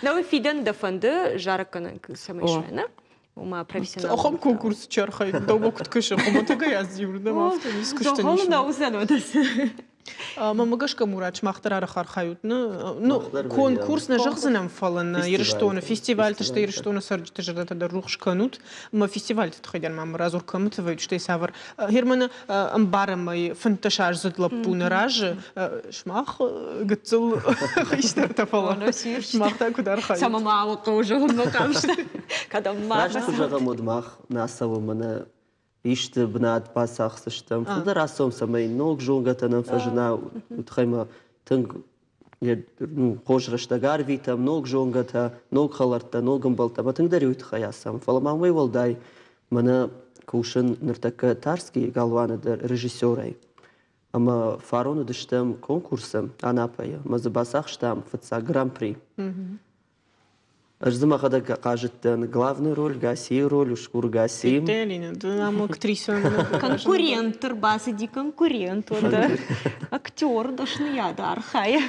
Нӕ фидӕн дӕ фӕнды зарӕггӕнӕг цӕмӕй суай, нӕ? Ома профессионал. Ахӕм конкурсы чи архайы, дӕумӕ куыд кӕсы, хуымӕтӕгӕй аздзиур, нӕ афтӕ ницы куысты ницы. нӕ уыдзӕн уӕдӕ. Мӕнмӕ гӕсгӕ, Мурат, сымах дӕр арӕх архайут. Ну, конкурс нӕ зӕгъдзынӕн, фӕлӕ нӕ Ирыстоны фестивальты, стӕй Ирыстоны цӕрджыты зӕрдӕтӕ дӕр рухс кӕнут. Мӕ фестивальты тыххӕй дӕр ма мӕ радзур кӕмыты вӕййут, стӕй цавӕр. Германы ӕмбарӕм ӕй, 15-аздзыд лӕппу нӕ разы. Сымах гыццыл хистӕртӕ, фӕлӕ сымах та куыд архайут? Цӕмӕ ма хъӕуы зӕгъын мӕ хъӕбыстӕ? Кӕдӕм ма? Раст куы зӕгъӕм, уӕд мах нӕ цӕуӕм мӕнӕ исты бынат бацахсдзыстӕм. Фылдӕр ацӕуӕм, цӕмӕй ног зонгӕтӕ нӕм фӕзына, уый тыххӕй ма тынг хорз рӕстӕг арвитӕм, ног зонгӕтӕ, ног хӕлӕрттӕ, ног ӕмбӕлттӕ ӕмӕ тынгдӕр уый тыххӕй ацӕуӕм. Фӕлӕ ма уымӕй уӕлдай мӕнӕ кусын ныртӕккӕ Тарскийы галуаны дӕр режиссерӕй. Ӕмӕ фарон уыдыстӕм конкурсы Анапӕйы ӕмӕ дзы бацахстам фыццаг гран-при. Ӕз дзы мӕхӕдӕг хъазыдтӕн главный роль, Гасийы роль, усгур Гаси. Алина, ды нам актриса. Конкурент ӕрбацыди, конкурент, уӕдӕ актер дӕсныйады архайы.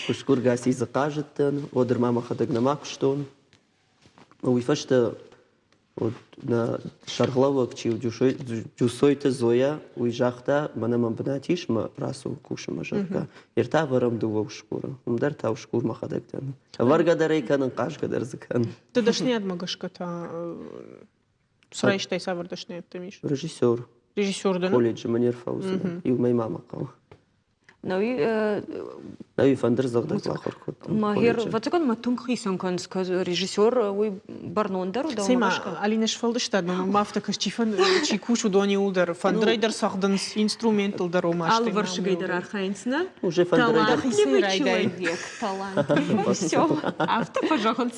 Усгур Гаси дзы хъазыдтӕн, уӕд ма мӕхӕдӕг нӕма куыстон. Уый фӕстӕ Вот нӕ сӕргълӕууӕг чи у, Джусойты Зоя, уый загъта, мӕнӕ мӕм бынат ис, мӕ рацу кусынмӕ, зӕгъгӕ. Ӕртӕ ӕвӕрӕм дыууӕ усгуры. Уым дӕр та усгур мӕхӕдӕг дӕн. Ӕвӕргӕ дӕр ӕй кӕнын, хъазгӕ дӕр дзы кӕнын. Ды дӕсныйадмӕ гӕсгӕ та? Срайстай цавӕр дӕсныйӕдтӕм ис? Режиссер. Режиссер дӕн? Колледжы мӕ не рфӕудзынӕн. Иу мӕй ма мӕ хъӕуы. Науи Науи фӕндырдзӕгъдӕг бахуыр кодтон. Магер, вӕццӕгӕн мӕ тынг хицӕн кӕнынц, режиссер уый бӕрнондӕр у Цӕй ма, Алинӕ сфӕлдыстадмӕ мӕм афтӕ кӕс, чи, чи кусы, уыдон иуылдӕр фӕндырӕй дӕр цӕгъдынц, инструментыл дӕр ома Алывӕрсыгӕй дӕр архайынц, нӕ? Уже фӕндырӕй дӕр. Талантливый человек, талантливый. Все, афтӕ фӕзӕгъынц.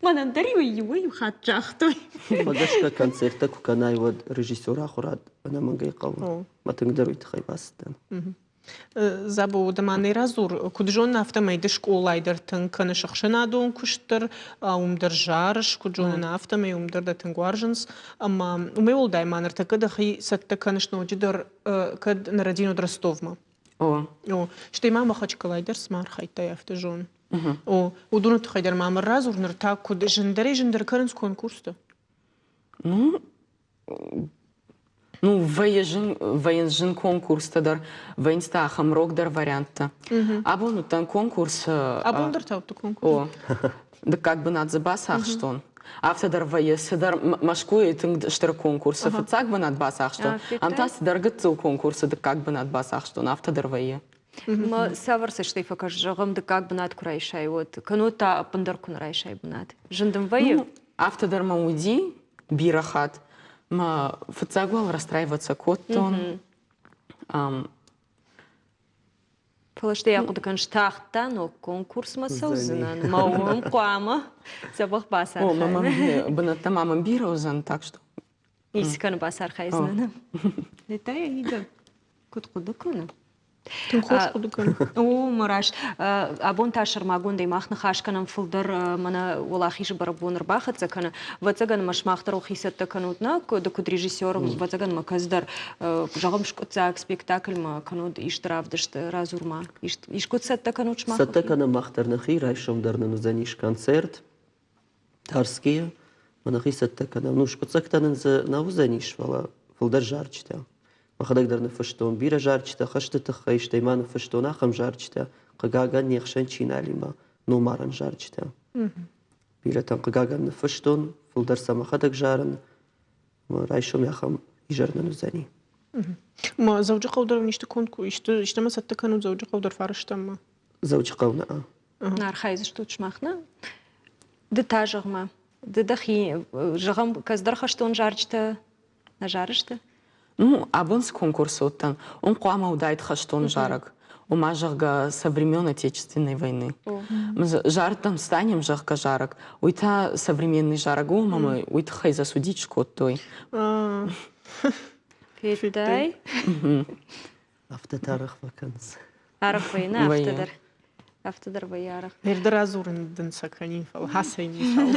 Мӕнӕн дӕр иуӕй-иу хатт загътой. Уымӕ гӕсгӕ концерттӕ куы кӕнай, уӕд режиссеры ахуырад ӕнӕмӕнгӕй хъӕуы. Мӕ тынгдӕр уый тыххӕй бацыдтӕн. Дзабо, ды ма нӕ радзур, куыд зонын, афтӕмӕй ды скъолайы дӕр тынг кӕныс ӕхсӕнадон куыст дӕр, уым дӕр зарыс, куыд зонын, афтӕмӕй уым дӕр дӕ тынг уарзынц. Ӕмӕ уымӕй уӕлдай ма ныртӕккӕ дӕхи цӕттӕ кӕныс ноджыдӕр кӕд на родину Ростовмӕ. О. О, стӕй ма Махачкалайы дӕр цыма архайдтай, афтӕ зон. О, уыдоны тыххӕй дӕр ма мын радзур, ныр та куыд зындӕрӕй-зындӕр кӕнынц конкурсты? Ну, ну, вӕййы зын, вӕййынц зын конкурстӕ дӕр, вӕййынц та ахӕм рогдӕр варианттӕ. Абон уыдтӕн конкурсы. Абон дӕр та уыдты конкурс? О. Дыккаг бынат дзы бацахстон. Афтӕ дӕр вӕййы, цыдӕр Мӕскуыйы тынг стыр конкурсы фыццаг бынат бацахстон, ам та цыдӕр гыццыл конкурсы дыккаг бынат бацахстон, афтӕ дӕр вӕййы. Ма цавӕр цӕстӕй фӕкӕс, зӕгъӕм, дыккаг бынат куы райсай, уӕд, кӕннод та ӕппындӕр куы нӕ райсай бынат? Зын дын вӕййы? Ну, афтӕ дӕр мӕ уыди бирӕ хатт. Мӕ фыццаг уал расстраиваться кодтон. Фӕлӕ стӕй ахъуыды кӕныс, тагъд та ног конкурсмӕ цӕудзынӕн, мӕ уым хъуамӕ дзӕбӕх бацархайын. О, бынӕттӕ ма мӕм бирӕ уыдзӕн, так что. Ницы кӕны бацархайдзынӕн. Летая Ида куыд хъуыды кӕны? Тынг хорз хъуыды кӕны. О, мӕ раст. Абон та сӕрмагондӕй мах ныхас кӕнӕм фылдӕр мӕнӕ Уӕлахизы бӕрӕгбон ӕрбахӕццӕ кӕны. Ӕвӕццӕгӕн мӕ сымах дӕр уӕхи цӕттӕ кӕнут, нӕ? Ды куыд режиссер, ӕвӕццӕгӕн мӕ кӕддӕр, зӕгъӕм, скъуыддзаг спектакльмӕ кӕнут исты равдыст, радзур-ма. Искуыд цӕттӕ кӕнут сымах? Цӕттӕ кӕнӕм мах дӕр нӕхи, райсом дӕр нын уыдзӕнис концерт. Тарскийы мӕ нӕхи цӕттӕ кӕнӕм. Ну, скъуыддзӕгтӕ нын дзы нӕ уыдзӕнис, фӕлӕ фылдӕр зарджытӕ. Мӕхӕдӕг дӕр ныффыстон бирӕ зарджытӕ хӕсты тыххӕй, стӕй ма ныффыстон ахӕм зарджытӕ, хъыгагӕн, не хсӕн чи нал и, мӕ номарӕн зарджытӕ. Бирӕтӕн, хъыгагӕн, ныффыстон, фылдӕр сӕ мӕхӕдӕг зарын. Райсом ахӕм изӕр нын уыдзӕни. Ма Дзӕуджыхъӕу дӕр исты конд исты истӕмӕ цӕттӕ кӕнут Дзӕуджыхъӕу дӕр фарстаммӕ? Дзӕуджыхъӕу нӕ. Архайдзыстут сымах, нӕ? Ды та зӕгъ-ма, ды дӕхи, зӕгъӕм, кӕцдӕр хӕстон зарджытӕ нӕ зарыс ды? Ну, абон цы конкурсы уыдтӕн, уым хъуамӕ уыдаид хӕстон зарӕг. Ома, зӕгъгӕ, со времен Отечественной войны. Зарӕдтӕм станем, зӕгъгӕ, зарӕг. Уый та современный зарӕг у, ӕмӕ мӕ уый тыххӕй засудить скодтой. Федтай? Афтӕ та арӕх фӕкӕнынц. Арӕх вӕййы, нӕ, афтӕ дӕр. Афтӕ дӕр вӕййы арӕх. Ныр радзурын дын сӕ кӕнин, фӕлӕ хӕцӕй ницау.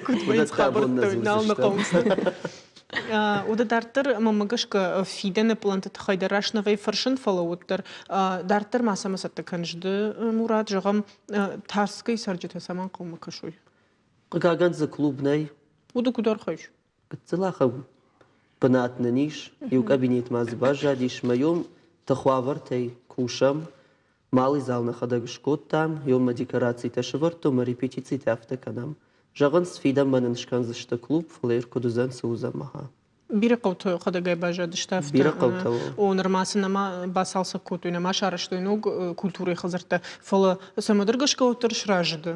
Куыд вӕййынц хабӕрттӕ, нал нӕ хъӕуынц. Уӕдӕ дарддӕр, мӕнмӕ гӕсгӕ, фидӕны пъланты тыххӕй дӕр раст нӕ вӕййы фӕрсын, фӕлӕ уӕддӕр дарддӕр ма цӕмӕ цӕттӕ кӕныс ды, Мурат, зӕгъӕм, Тарскӕйы цӕрджытӕ цӕмӕн хъӕумӕ кӕсой? Хъыгагӕн дзы клуб нӕй. Уыды куыд архайыс? Гыццыл ахӕм бынат нын ис, иу кабинет ма дзы баззадис, мӕ йом тыхуавӕртӕй кусӕм. Малый зал нӕхӕдӕг скодтам, йоммӕ декорацитӕ сӕвӕрдтон, мӕ репетицитӕ афтӕ кӕнӕм. Зӕгъынц, фидӕнмӕ нын скӕндзысты клуб, фӕлӕ куыд уыдзӕн, цы уыдзӕн махӕ. Бирӕ хъӕуты хӕдӕгӕй баззадысты афтӕ. Бирӕ хъӕутӕ. О, нырма сын нӕма бацалцӕг кодтой, нӕма сарӕзтой ног культурӕйы хӕдзӕрттӕ, фӕлӕ цӕмӕдӕр гӕсгӕ уӕддӕр сразы дӕ.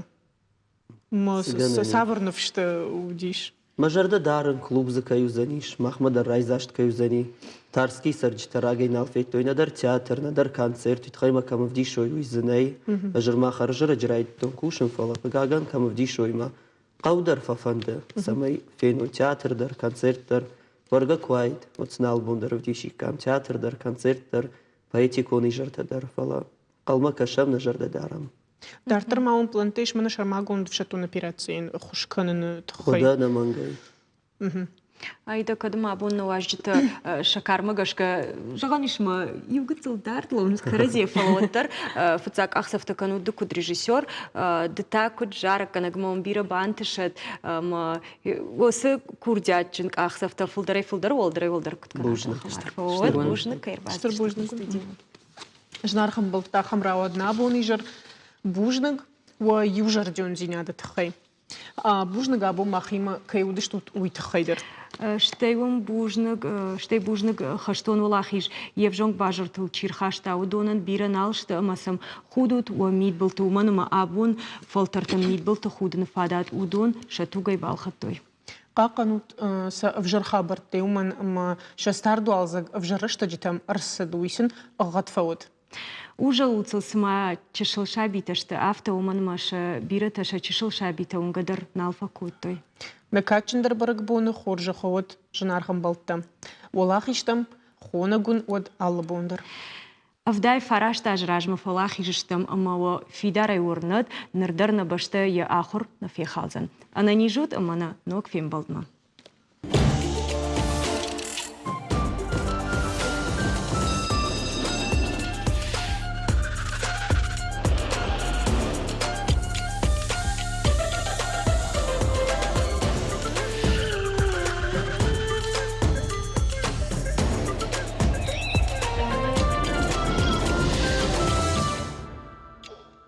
Цавӕр ныфстӕ уыдис? Мӕ зӕрдӕ дарын, клуб дзы кӕй уыдзӕнис, махмӕ дӕр райдзаст кӕй уыдзӕни. Тарскийы цӕрджытӕ рагӕй нал федтой нӕдӕр театр, нӕдӕр концерт, уый тыххӕй мӕ кӕм ӕвдисой, уый дзы нӕй. Ӕз ма хӕрзӕрӕджы райдыдтон кусын, фӕлӕ, хъыгагӕн, кӕм ӕвдисой мӕ хъӕу дӕр фӕфӕнды, цӕмӕй феной театр дӕр, концерт дӕр. Бӕргӕ куы уаид, уӕд сын алыбон дӕр ӕвдисиккам театр дӕр, концерт дӕр, поэтикон изӕртӕ дӕр, фӕлӕ хъӕумӕ кӕсӕм, нӕ зӕрдӕ дарӕм. Дарддӕр ма уын пълӕнттӕ ис мӕнӕ сӕрмагонд ӕфсӕддон операцийӕн ӕххуыс кӕныны тыххӕй? Хъуыды ӕнӕмӕнгӕй. Айда, кӕд ма абон нӕ уазджытӕ сӕ кармӕ гӕсгӕ, зӕгъӕн ис ма иу гыццыл дард лӕууынц кӕрӕдзийӕ, фӕлӕ уӕддӕр фыццаг къахдзӕфтӕ кӕнут ды куыд режиссер, ды та куыд зарӕггӕнӕг, ма уын бирӕ бантысӕд ӕмӕ уыцы курдиатджын къахдзӕфтӕ фылдӕрӕй-фылдӕр, уӕлдӕрӕй-уӕлдӕр куыд кӕнат. Бузныг. Бузныг, кӕй ӕрбацыдыстут студимӕ. Зынаргъ ӕмбӕлттӕ, ахӕм рауад нӕ абон изӕр. Бузныг уӕ иузӕрдиондзинады тыххӕй. Бузныг абон махимӕ кӕй уыдыстут, уый тыххӕй дӕр. Стӕй уым бузныг, стӕй бузныг хӕстон уӕлахиз йе взонг базыртыл чи рхаста, уыдонӕн бирӕ нал сты ӕмӕ сӕм худут уӕ мидбылты, уымӕн ӕмӕ абон фӕлтӕртӕн мидбылты худыны фадат уыдон сӕ тугӕй балхӕдтой. Хъахъхъӕнут сӕ ӕвзӕр хабӕрттӕй, уымӕн ӕмӕ сӕ цардуалдзӕг ӕвзӕр рӕстӕджытӕм ӕрцыд, уый сын ӕгъгъӕд фӕуӕд. Узӕлут сыл, цыма чысыл сабитӕ сты, афтӕ, уымӕн ӕмӕ сӕ бирӕтӕ сӕ чысыл сабитӕ уынгӕ дӕр нал фӕкодтой. Нӕ кадджындӕр бӕрӕгбоны хорзӕх уӕд, зынаргъ ӕмбӕлттӕ! Уӕлахизтӕм хонӕг уын уӕд алы бон дӕр. 79 азы размӕ фӕлахиз стӕм ӕмӕ уӕ фидарӕй уырнӕд, ныр дӕр нӕ бӕстӕ йӕ ахуыр нӕ фехалдзӕн. Ӕнӕниз ут ӕмӕ нӕ ног фембӕлдмӕ!